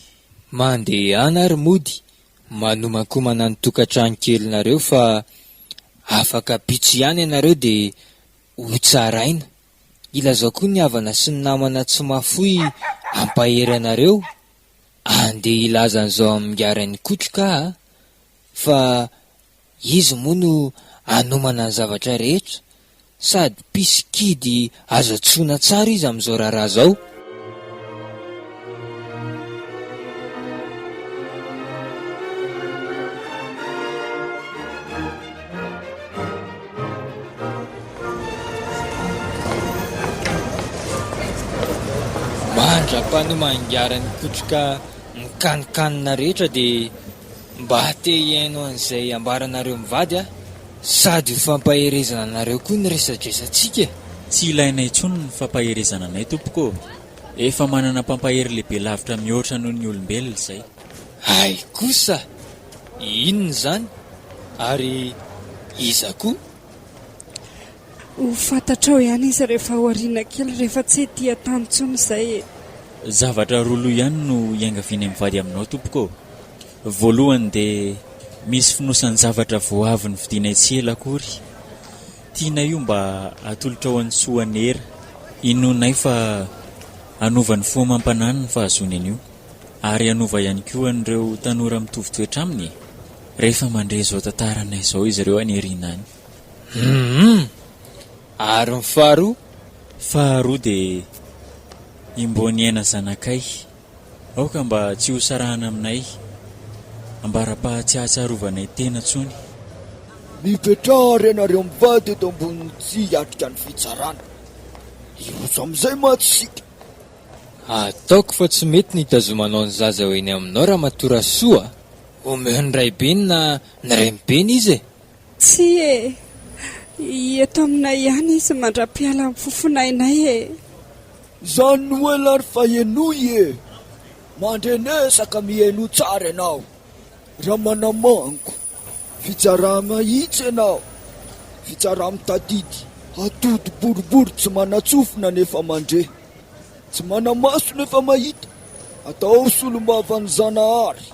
Mandehana ary mody Manomankomana ny tokantrano kelinareo fa afaka ampitso ihany ianareo dia ho tsaraina. Ilazao koa ny havana sy ny namana tsy mahafoy hampahery anareo. Andeha hilaza an'izao amin'ingahy Rainikotroka aho fa Izy moa no hanomana ny zavatra rehetra, sady mpisikidy azo antsoina tsara izy amin'izao raharaha izao. Mandra-panomangaran'ny kotroka ny kanonkanona rehetra dia Mba te hihaino an'izay ambaranareo mivady aho, sady ho fampaherezana anareo koa ny resadresantsika e! Tsy ilaina intsony ny fampaherezana anay tompoko ô! Efa manana mpampahery lehibe lavitra mihoatra noho ny olombelona izay. Hay kosa! Inona izany? Ary iza koa? Ho fantatrao ihany izy rehefa aoriana kely, rehefa tsy ety an-tany intsony izay e! Zavatra roa loha ihany no iangavianay mivady aminao tompoko ô! Voalohany dia misy fonosan-javatra vao avy novidianay tsy ela akory. Tianay io mba hatolotrao an'i Soanera. Inoanay fa hanova ny fo amam-panahiny ny fahazoany an'io. Ary hanova ihany koa an'ireo tanora mitovy toetra aminy e! Rehefa mandre izao tantaranay izao izy ireo any aoriana any. Humm! Ary ny faharoa? Faharoa dia i Mboniaina zanakay. Aoka mba tsy ho sarahana aminay, ambara-paha tsy hahatsiarovanay tena intsony. Mipetraha ary ianareo mivady eto ambonin'ny tsihy hiatrika ny fitsarana. Hiroso amin'izay mantsy isika. Ataoko fa tsy mety ny hitazomanao ny zaza ho eny aminao ramatoa Rasoa a! Omeo ny raibeny na ny renibeny izy e! Tsia e! Eto aminay ihany izy mandra-piala ny fofonainay e! Izany no ela ary fa henoy e! Mandrenesa ka mihainoa tsara ianao. Ramanamango, fitsarà mahitsy ianao, fitsarà mitadidy, atody boribory tsy manan-tsofina nefa mandre, tsy mana-maso nefa mahita, atao solombavan'ny Zanahary,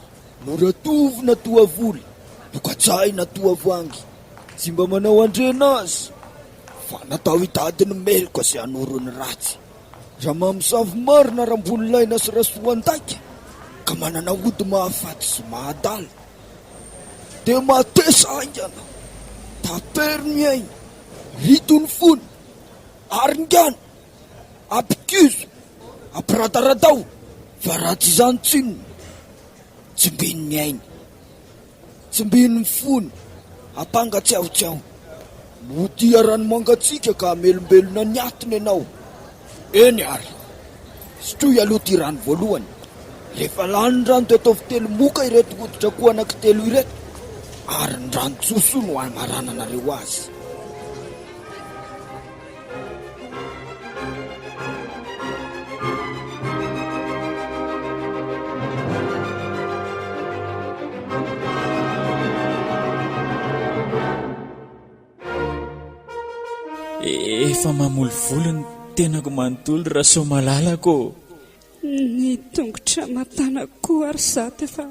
noratovina toa vola, nokajaina toa voangy, tsy mba manao andrena azy, fa natao hitady ny meloka sy hanoro ny ratsy. Ramamosavy marina Rambonilaina sy Rasoandaika ka manana ody mahafaty sy mahadala dia matesa haingana, tapero ny ainy, rito ny fony, aringano, ampikizo, ampiradaradao fa raha tsy izany tsinona, tsimbino ny ainy. Tsimbino ny fony, ampangatsiahotsiaho. Modia rano mangatsiaka ka hamelombelona ny atiny ianao. Eny ary! Sotroy aloha ity rano voalohany. Rehefa lany ny rano dia ataovy telo-moka ireto hoditr'akoho anankitelo ireto, ary ny rano tsoso no hamarananareo azy. Efa mamolivoly ny tenako manontolo Rasoamalalako ô! Ny tongotra aman-tanako koa ary izato efa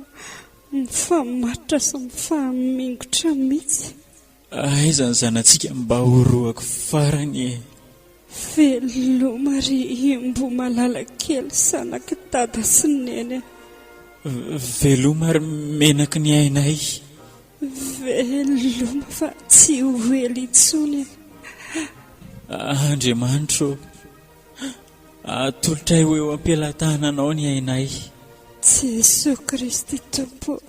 mifamatotra sy mifamingotra mihitsy. Aiza ny zanatsika mba horohako farany e! Veloma ry Imbo malala kely zanak'i Dada sy Neny a! Veloma ry menaky ny ainay. Veloma fa tsy ho ela intsony e! Andriamanitro ô! Atolotray ho eo am-pelatananao ny ainay. Jesoa Kristy Tompo ô!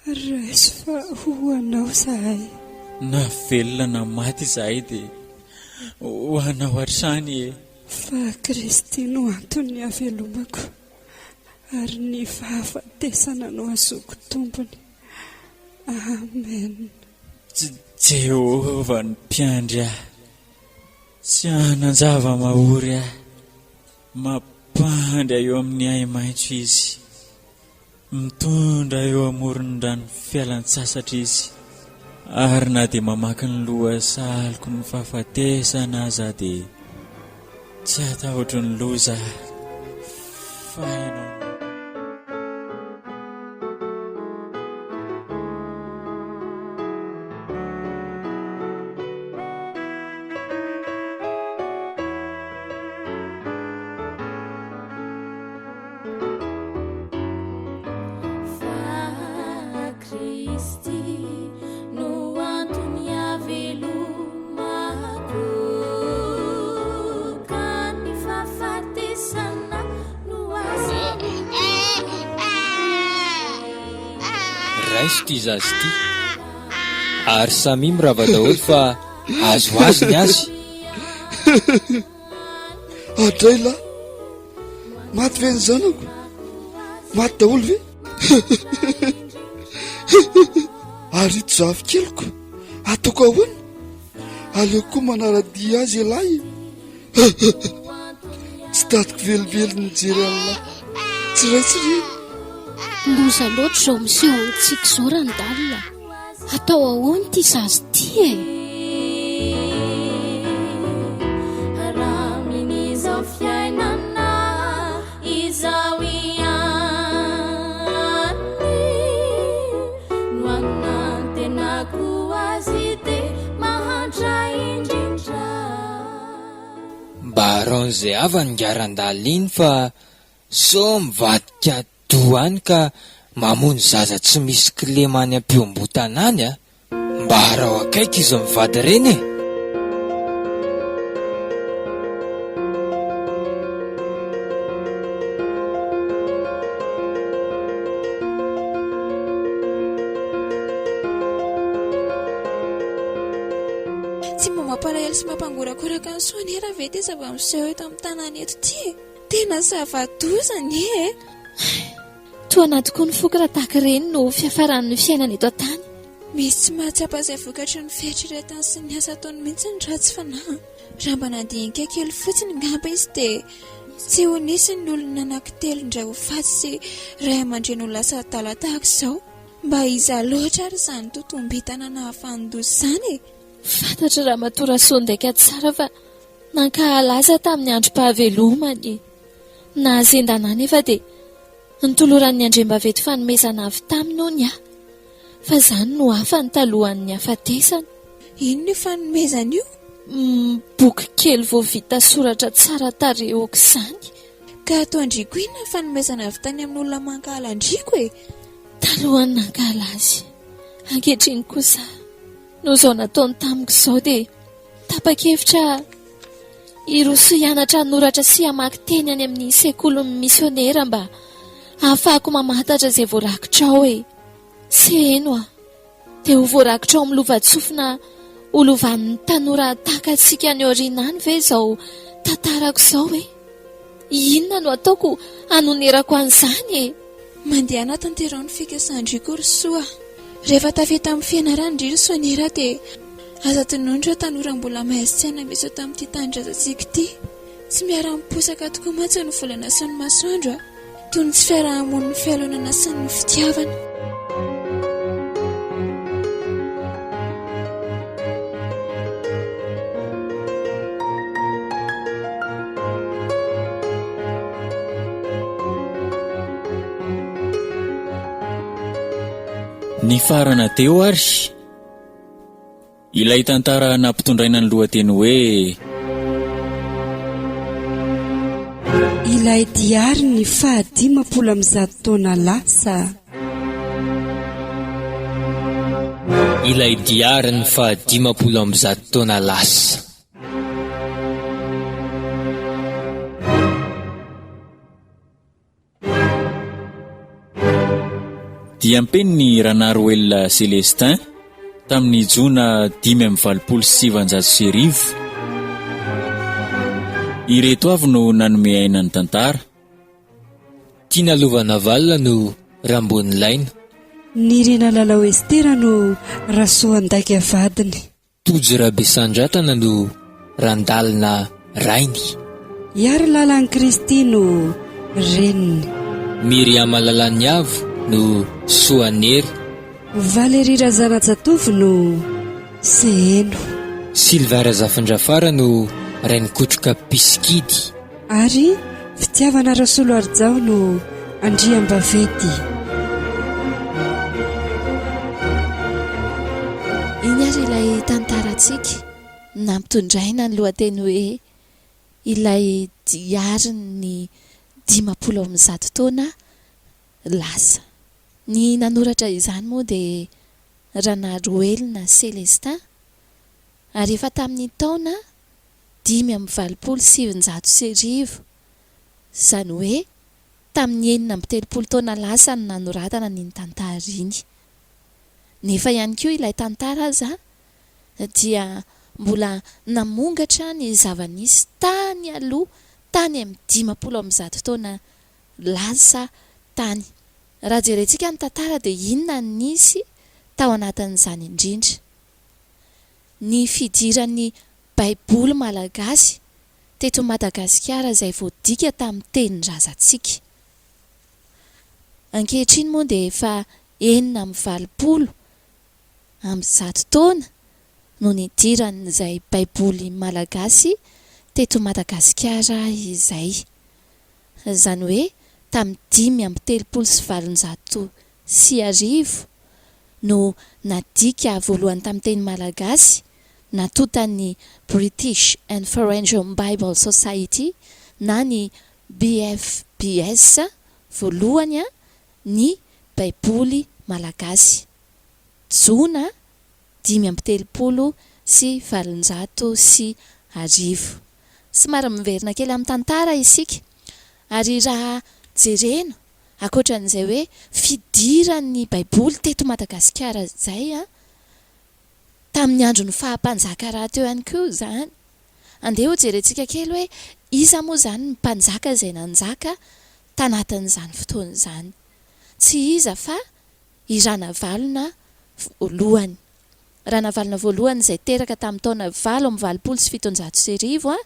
Raiso fa ho anao izahay. Na velona na maty izahay dia ho anao hatrany e. Fa Kristy no anton'ny havelomako, ary ny fahafatesana no azoako tombony. Amen. Jehovah no mpiandry ahy, tsy hanan-java-mahory ahy. Mampandry ahy eo amin'ny ahi-maitso Izy. Mitondra eo amoron'ny rano fialan-tsasatra izy, ary na dia mamaky ny lohasahaloko ny fahafatesana aza dia tsy hatahotro ny loza aho, fa Ianao no. Fa Kristy no antony havelomako, ka ny fahafatesana no azo. Raiso ity zaza ity. Ary samia mirava daholo fa azoazo ny azy. Adray lahy! Maty ve ny zanako? Maty daholo ve? Ary ito zafikeliko, ataoko ahoana? Aleoko koa manara-dia azy ialahy e. Tsy tadiko velively ny mijery an'lah. Tsy ray tsy reny. Loza loatra izao miseho amintsika izao Randall a. Atao ahoana ity zaza ity e? Ramin'izao fiainana izao ihany no anantenako azy ity mahantra indrindra. Mba arrange havany nga Randall iny fa sao mivadika doha any ka mamono zaza tsy misy kilema any am-piombotana any a! Mba araho akaiky izy mivady ireny e! Tsy mba mampalahelo sy mampangorakoraka an'i Soanera ve ity zava-miseho eto amin'ny tanàna eto ity e? Tena zava-doza anie e! Tohana tokoa ny foko raha tahaka ireny no fiafaran'ny fiainana eto an-tany. Misy tsy mahatsapa izay vokatry ny fieritreretany sy ny asa ataony mihitsy ny ratsy fanahy. Raha mba nandinika kely fotsiny angamba izy dia tsy ho nisy ny olona anankitelo indray ho faty sy ray aman-dreny ho lasa adala tahaka izao. Mba iza loatra ary izany totombintana nahafanon-doza izany e? Fantatr'i Ramatoa Rasoandaika tsara fa nankahala azy aho tamin'ny androm-pahavelomany. Nahazendana ahy nefa dia notoloran'ny andriambaventy fanomezana avy taminy hono aho. Fa izany no hafany talohan'ny hafatesany. Inona io fanomezana io? Boky kely vao vita soratra tsara tarehy aok'izany. Ka ataon-dRiko inona ny fanomezana avy tany amin'olona mankahala an-dRiko e? Talohan'ny nankahala azy. Ankehitriny kosa, noho izao nataony tamiko izao dia tapa-kevitra hiroso hianatra hanoratra sy hamaky teny any amin'ny sekolin'ny misionera mba hahafahako mamantatra izay voarakitra ao e. Seheno aho. Dia ho voarakitra ao amin'ny lovantsofina ho lovan'ny tanora tahaka antsika any aoriana any ve izao tantarako izao e? Inona no ataoko hanonerako an'izany e? Mandehana tanteraho ny fikasan-dry koa ry Soa. Rehefa tafita amin'ny fianarany ry ry Soanera dia aza adinoina ireo tanora mbola maizin-tsaina misy eto amin'ity tanindrazantsika ity. Tsy miara-miposaka tokoa mantsy ny volana sy ny masoandro a! Toy ny tsy fiaraha-monin'ny fialonana sy ny fitiavana. Nifarana teo ary Ilay tantara nampitondraina ny lohateny hoe. Ilay diarin'ny faha 150 taona lasa. Ilay diarin'ny faha 150 taona lasa. Diam-penin'i Ranaroelina Célestin tamin'ny jona 1985. Ireto avy no nanome aina ny tantara. Tiana Lovanavalona no Rambonilaina. Nirina Lalao Estera no Rasoandaika vadiny. Tojo Rabesandratana no Randalina rainy. Iary Lalan'i Kristy no reniny. Myriam Lalaniavo no Soanery. Valérie Razanajatovo no Seheno. Sylvain Razafindrafara no Rainikotroka Mpisikidy. Ary Fitiavana Rasoloarijao no Andriambaventy. Iny ary ilay tantarantsika nampitondraina ny lohateny hoe Ilay diarin'ny 150 taona lasa. Ny nanoratra izany moa dia Ranaroelina Célestin ary efa tamin'ny taona 1985, izany hoe tamin'ny 36 taona lasa no nanoratana an'iny tantara iny. Nefa ihany koa ilay tantara aza dia mbola namongatra ny zava-nisy tany aloha tany amin'ny 150 taona lasa tany. Raha jerentsika ny tantara dia inona no nisy tao anatin'izany indrindra? Ny fidiran'ny Baiboly malagasy teto Madagasikara izay voadika tamin'ny tenin-drazantsika. Ankehitriny moa dia efa 186 taona no nidiran'izay Baiboly malagasy teto Madagasikara izay. Izany hoe tamin'ny 1835 no nadika voalohany tamin'ny teny malagasy natontan'ny British and Foreign Bible Society na ny BFBS voalohany ny Baiboly malagasy, Jona 1835. Somary miverina kely amin'ny tantara isika ary raha jerena ankoatra an'izay hoe fidiran'ny Baiboly teto Madagasikara izay, Tamin'ny andron'ny faha-mpanjaka rahateo ihany koa izany. Andeha hojerentsika kely hoe iza moa izany ny mpanjaka izay nanjaka tanatin'izany fotoana izany. Tsy iza fa i Ranavalona. Voalohany. Ranavalona Voalohany izay teraka tamin'ny taona 1788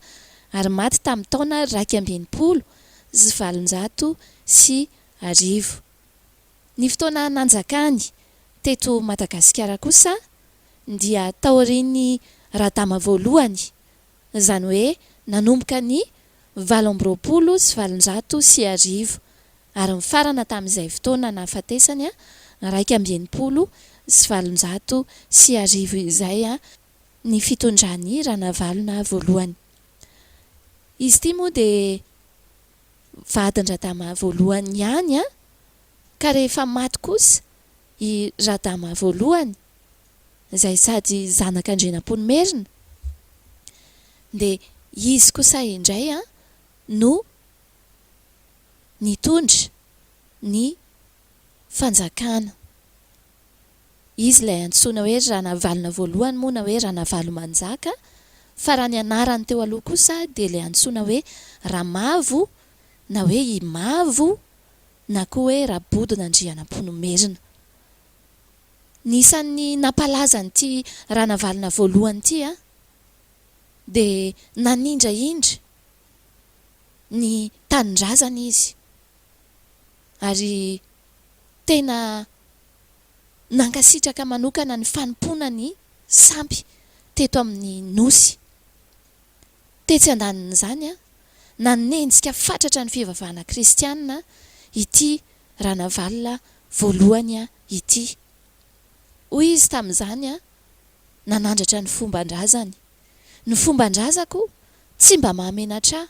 ary maty tamin'ny taona 1861. Ny fotoana nanjakany teto Madagasikara kosa dia taorian'i Radama Voalohany, izany hoe nanomboka ny 1828 ary nifarana tamin'izay fotoana nahafatesany 1861 izay ny fitondran'i Ranavalona voalohany. Izy ity moa dia vadin-dRadama voalohany ihany ka rehefa maty kosa i Radama voalohany izay sady zanak'Andrianampoinimerina dia izy kosa indray no nitondra ny fanjakana. Izy ilay antsoina hoe Ranavalona voalohany moa na hoe Ranavalomanjaka, fa raha ny anarany teo aloha kosa dia ilay antsoina hoe Ramavo na hoe Imavo na koa hoe Rabodonandrianampoinimerina. Ny isan'ny nampalaza an'ity Ranavalona voalohany ity dia nanindrahindra ny tanindrazana izy ary tena nankasitraka manokana ny fanompoana ny sampy teto amin'ny Nosy. Tetsy andanin'izany, nanenjika fatratra ny fivavahana kristiana ity Ranavalona voalohany ity. Hoy izy tamin'izany, nanandratra ny fomban-drazany. Ny fomban-drazako tsy mba mahamenatra ahy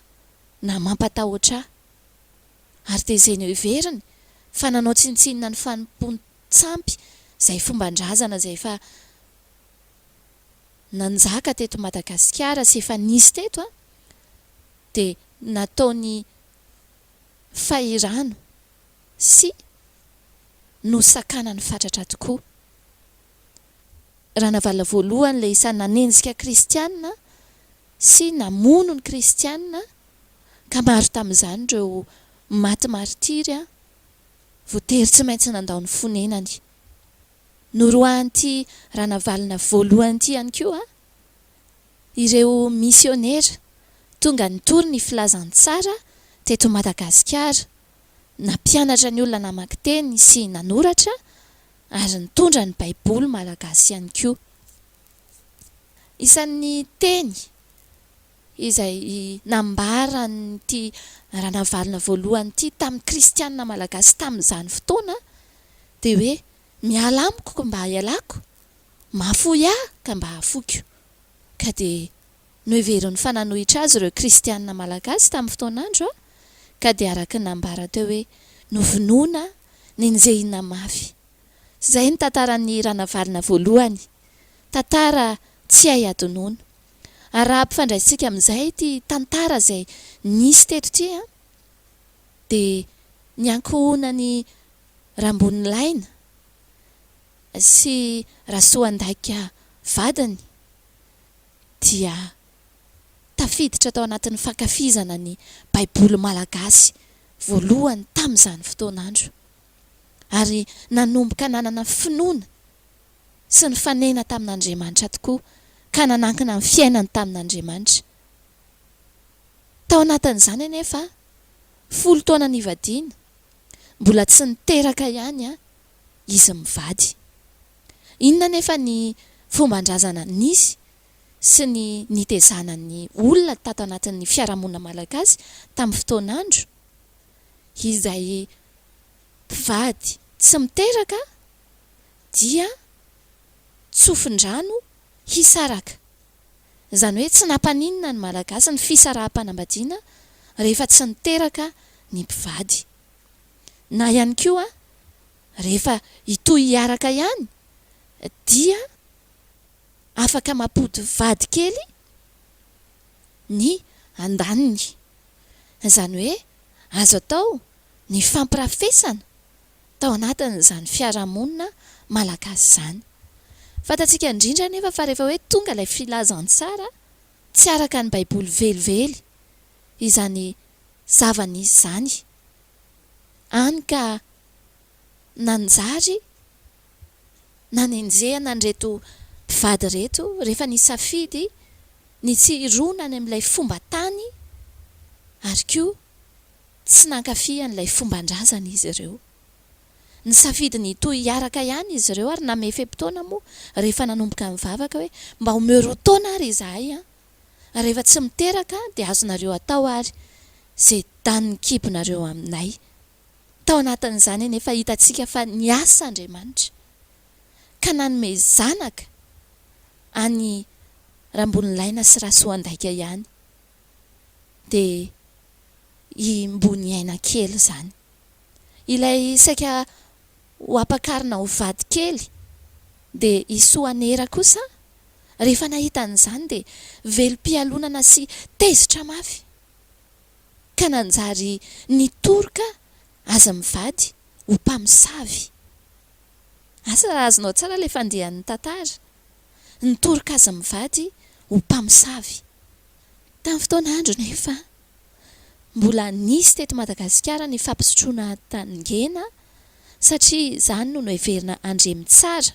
na mampatahotra ahy. Ary dia izay noheveriny fa nanao tsinontsinona ny fanompoan-tsampy izay fomban-drazana izay efa nanjaka teto Madagasikara sy efa nisy teto dia nataony fahirano sy nosakanany fatratra tokoa. Ranavalona voalohany ilay isan'ny nanenjika kristiana sy namono ny kristiana ka maro tamin'izany ireo maty martiry voatery tsy maintsy nandao ny fonenany. Noroahan'ity Ranavalona voalohany ity ihany koa ireo misionera tonga nitory ny filazantsara teto Madagasikara, nampianatra ny olona namaky teny sy nanoratra ary nitondra ny Baiboly malagasy ihany koa. Isan'ny teny izay nambaran'ity Ranavalona voalohany ity tamin'ny kristianina malagasy tamin'izany fotoana dia hoe miala amiko ka mba hialako, mahafoy ahy ka mba hahafoiko. Ka dia noheveriny fa nanohitra azy ireo kristianina malagasy tamin'ny fotoan'andro ka dia araka ny nambara teo hoe novonoina, nenjehina mafy. Izay ny tantaran'ny Ranavalona voalohany. Tantara tsy hay hadinoina. Ary raha ampifandraisintsika amin'izay ity tantara izay nisy teto ity an, dia ny ankohonan'i Rambonilaina sy Rasoandaika vadiny dia tafiditra tao anatin'ny fankafizana ny Baiboly malagasy voalohany tamin'izany fotoan'andro. Ary nanomboka nanana finoana sy nifanena tamin'Andriamanitra tokoa ka nanankina ny fiainany tamin'Andriamanitra. Tao anatin'izany anefa, folo taona nivadiana, mbola tsy niteraka ihany izy mivady. Inona anefa ny fomban-drazana nisy sy ny nitezana ny olona tato anatin'ny fiarahamonina malagasy tamin'ny fotoan'andro? Izay mpivady tsy miteraka dia tsofin-drano hisaraka. Izany hoe tsy nampaninona ny Malagasy ny fisaraham-panambadiana rehefa tsy niteraka ny mpivady. Na ihany koa rehefa hitohy hiaraka ihany dia afaka mampody vady kely ny andaniny. Izany hoe azo atao ny fampirafesana tao anatin'izany fiarahamonina malagasy izany. Fantatsika indrindra anefa fa rehefa hoe tonga ilay filazantsara, tsy araka ny Baiboly velively izany zava-nisy izany, hany ka nanjary. nanenjehana an'ireto mpivady ireto rehefa nisafidy ny tsy hirona any amin'ilay fomban-tany ary koa tsy nankafy an'ilay fomban-drazana izy ireo. Nisafidy ny hitohy hiaraka ihany izy ireo ary namehy fe-potoana moa rehefa nanomboka nivavaka hoe mba omeo roa taona ary izahay an! Rehefa tsy miteraka dia azonareo atao ary izay danin'ny kibonareo aminay. Tao anatin'izany anefa hitantsika fa niasa Andriamanitra ka nanome zanaka an'i Rambonilaina sy Rasoandaika ihany dia i Mboniaina kely izany. Ilay saika ho ampakarina ho vady kely dia i Soanera kosa rehefa nahita an'izany dia velom-pialonana sy tezitra mafy ka nanjary nitoroka azy mivady ho mpamosavy. Asa raha azonao tsara ilay fandehan'ny tantara. Nitoroka azy mivady ho mpamosavy. Tamin'ny fotoan'andro nefa Mbola nisy teto Madagasikara ny fampisotroana tangena satria izany no noheverina handre mitsara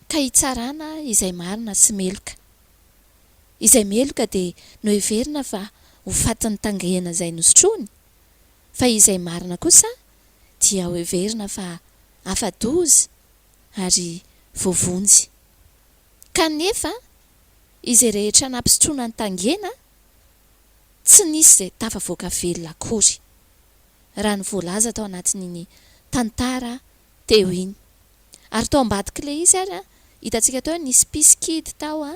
ka hitsarana izay marina sy meloka. Izay meloka dia noheverina fa ho fatin'ny tangena izay nosotroiny fa izay marina kosa dia hoheverina fa afa-doza ary voavonjy. Kanefa izay rehetra nampisotroana ny tangena Tsy nisy izay tafavoaka velona akory, raha ny voalaza tao anatin'iny tantara teo iny. Ary tao ambadik'ilay izy ary, hitantsika teo hoe nisy mpisikidy tao,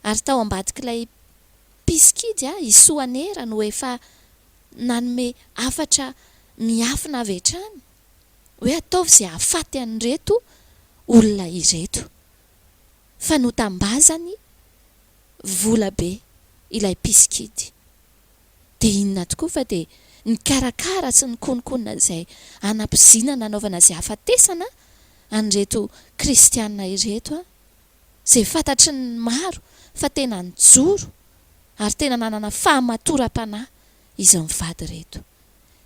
ary tao ambadik'ilay mpisikidy i Soanera no efa nanome hafatra miafina avy hatrany hoe ataovy izay hahafaty an'ireto olona ireto. Fa notambazany vola be ilay mpisikidy. Dia inona tokoa fa dia nikarakara sy nikononkonona izay hanampoizinana hanaovana izay hahafatesana an'ireto kristiana ireto izay fantatry ny maro fa tena nijoro ary tena nanana fahamatoram-panahy izy mivady ireto.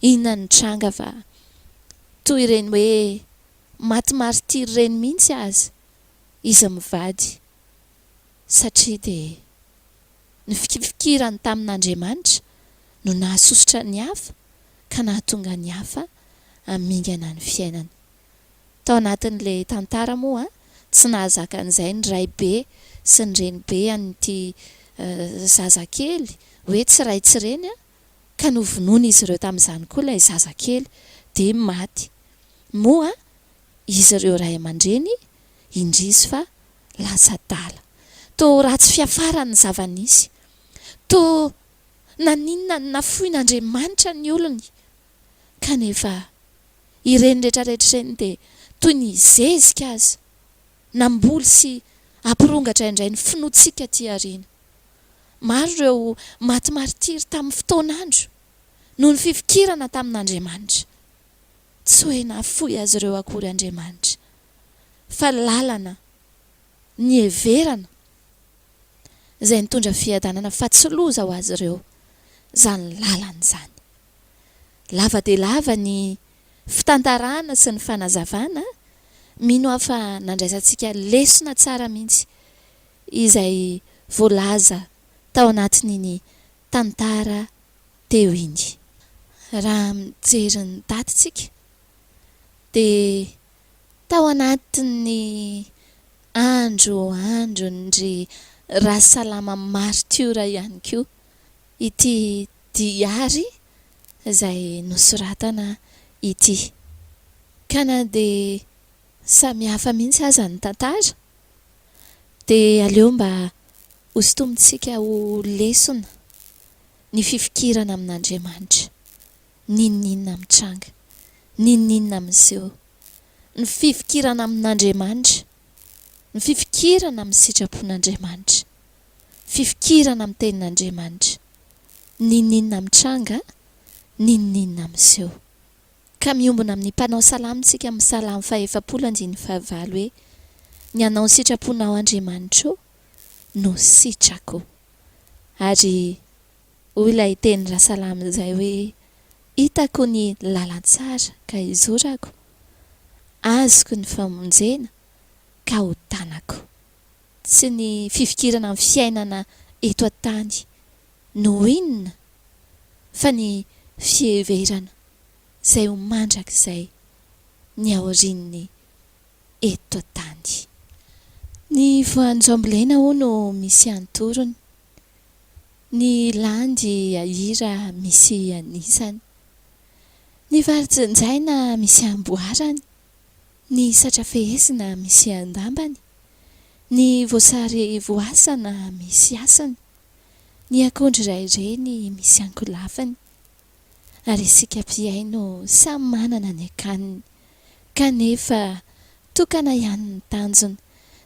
Inona no nitranga fa toy ireny hoe maty martiry ireny mihitsy aza izy mivady. satria dia ny fifikirany tamin'Andriamanitra no nahasosotra ny hafa ka nahatonga ny hafa hamingana ny fiainany. Tao anatin'ilay tantara moa, tsy nahazaka an'izay ny raibe sy ny renibe an'ity zazakely hoe tsy ray tsy reny ka novonoin'izy ireo tamin'izany koa ilay zazakely dia maty. Moa izy ireo ray aman-dreny indrisy fa lasa adala. Toa ratsy fiafarany ny zava-nisy. Toa naninona no nafoin'Andriamanitra ny olony. Kanefa ireny rehetrarehetra ireny dia toy ny zezika aza, namboly sy hampirongatra indray ny finoantsika aty aoriana. Maro ireo maty martiry tamin'ny fotoan'andro noho ny fifikirana tamin'Andriamanitra. Tsy hoe nahafoy azy ireo akory Andriamanitra, fa lalana niheverana izay nitondra fiadanana fa tsy loza ho azy ireo izany lalana izany. Lava dia lava ny fitantarana sy ny fanazavana, mino aho fa nandraisantsika lesona tsara mihitsy izay voalaza tao anatin'iny tantara teo iny. Raha mijery ny daty tsika dia tao anatin'ny andro andron-dry Rasalama martiora ihany koa ity diary izay nosoratana ity. Ka na dia samihafa mihitsy aza ny tantara dia aleo mba hosintomintsika ho lesona ny fifikirana amin'Andriamanitra, n'inon'inona mitranga, n'inon'inona miseho, ny fifikirana amin'Andriamanitra, ny fifikirana amin'ny sitrapon'Andriamanitra, fifikirana amin'ny tenin'Andriamanitra, n'inon'inona mitranga, n'inon'inona miseho. Ka miombona amin'ny mpanao salamo isika amin'ny Salamo fahefapolo andininy fahavalo hoe, Ny hanao ny sitraponao Andriamanitro no sitrako. Ary hoy ilay teny Rasalama izay hoe, Hitako ny lalantsara ka izorako, azoko ny famonjena. ka ho tanako. Tsy ny fifikirana amin'ny fiainana eto an-tany no inona fa ny fiheverana izay ho mandrakizay ny aorian'ny eto an-tany. Ny voanjo ambolena hono misy antorony, ny landy ahira misy anisany, ny vary jinjaina misy amboarany, ny satra fehezina misy andambany, ny voasary voasana misy hasiny, ny akondro iray reny misy ankolafiny, ary isika mpihaino samy manana ny akaniny, kanefa tokana ihany ny tanjona,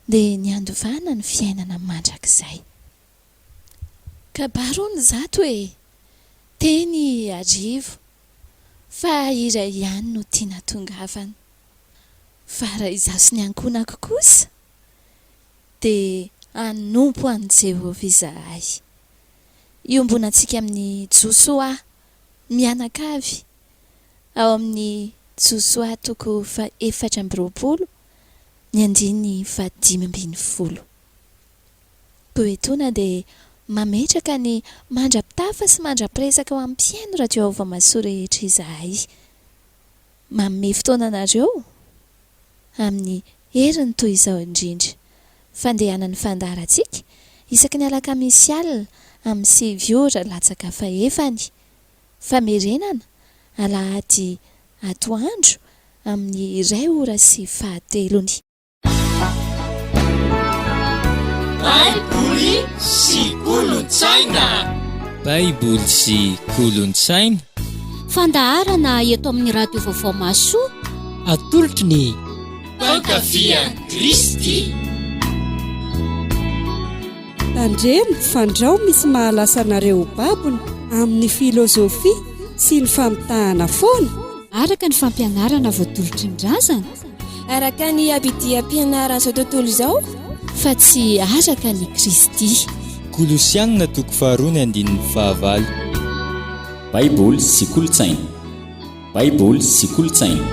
dia ny handovana ny fiainana mandrakizay. Kabary hono izato e! Teny arivo, fa iray ihany no tiana tongavana. Fa raha izaho sy ny ankohonako kosa, dia hanompo an'i Jehovah izahay. Iombonantsika amin'i Josoa mianakavy, ao amin'ny Josoa toko faha-24, ny andininy faha-15. Koa etoana dia mametraka ny mandra-pitafa sy mandra-piresaka ho amin'ny mpihaino Radio Vaovao rehetra izahay. Manome fotoana anareo amin'ny heriny toy izao indrindra. Fandehanan'ny fandaharantsika isaky ny alakamisy alina amin'ny sivy ora latsaka fahefany. Famerenana, alahady atoandro amin'ny iray ora sy fahatelony. Baiboly sy kolontsaina. Baiboly sy kolontsaina. Fandaharana eto amin'ny Radio Vaovao Mahasoa. Atolotry ny Mpankafy an'i Kristy. Tandremo fandrao misy mahalasa anareo ho babony amin'ny filozofia sy ny famitahana foana. Araka ny fampianarana voatolotry ny razana. Araka ny abidiam-pianaran'izao tontolo izao. Fa tsy araka an'i Kristy. Kolosiana toko faharoa ny andininy fahavalo. Baiboly sy kolontsaina. Baiboly sy kolontsaina.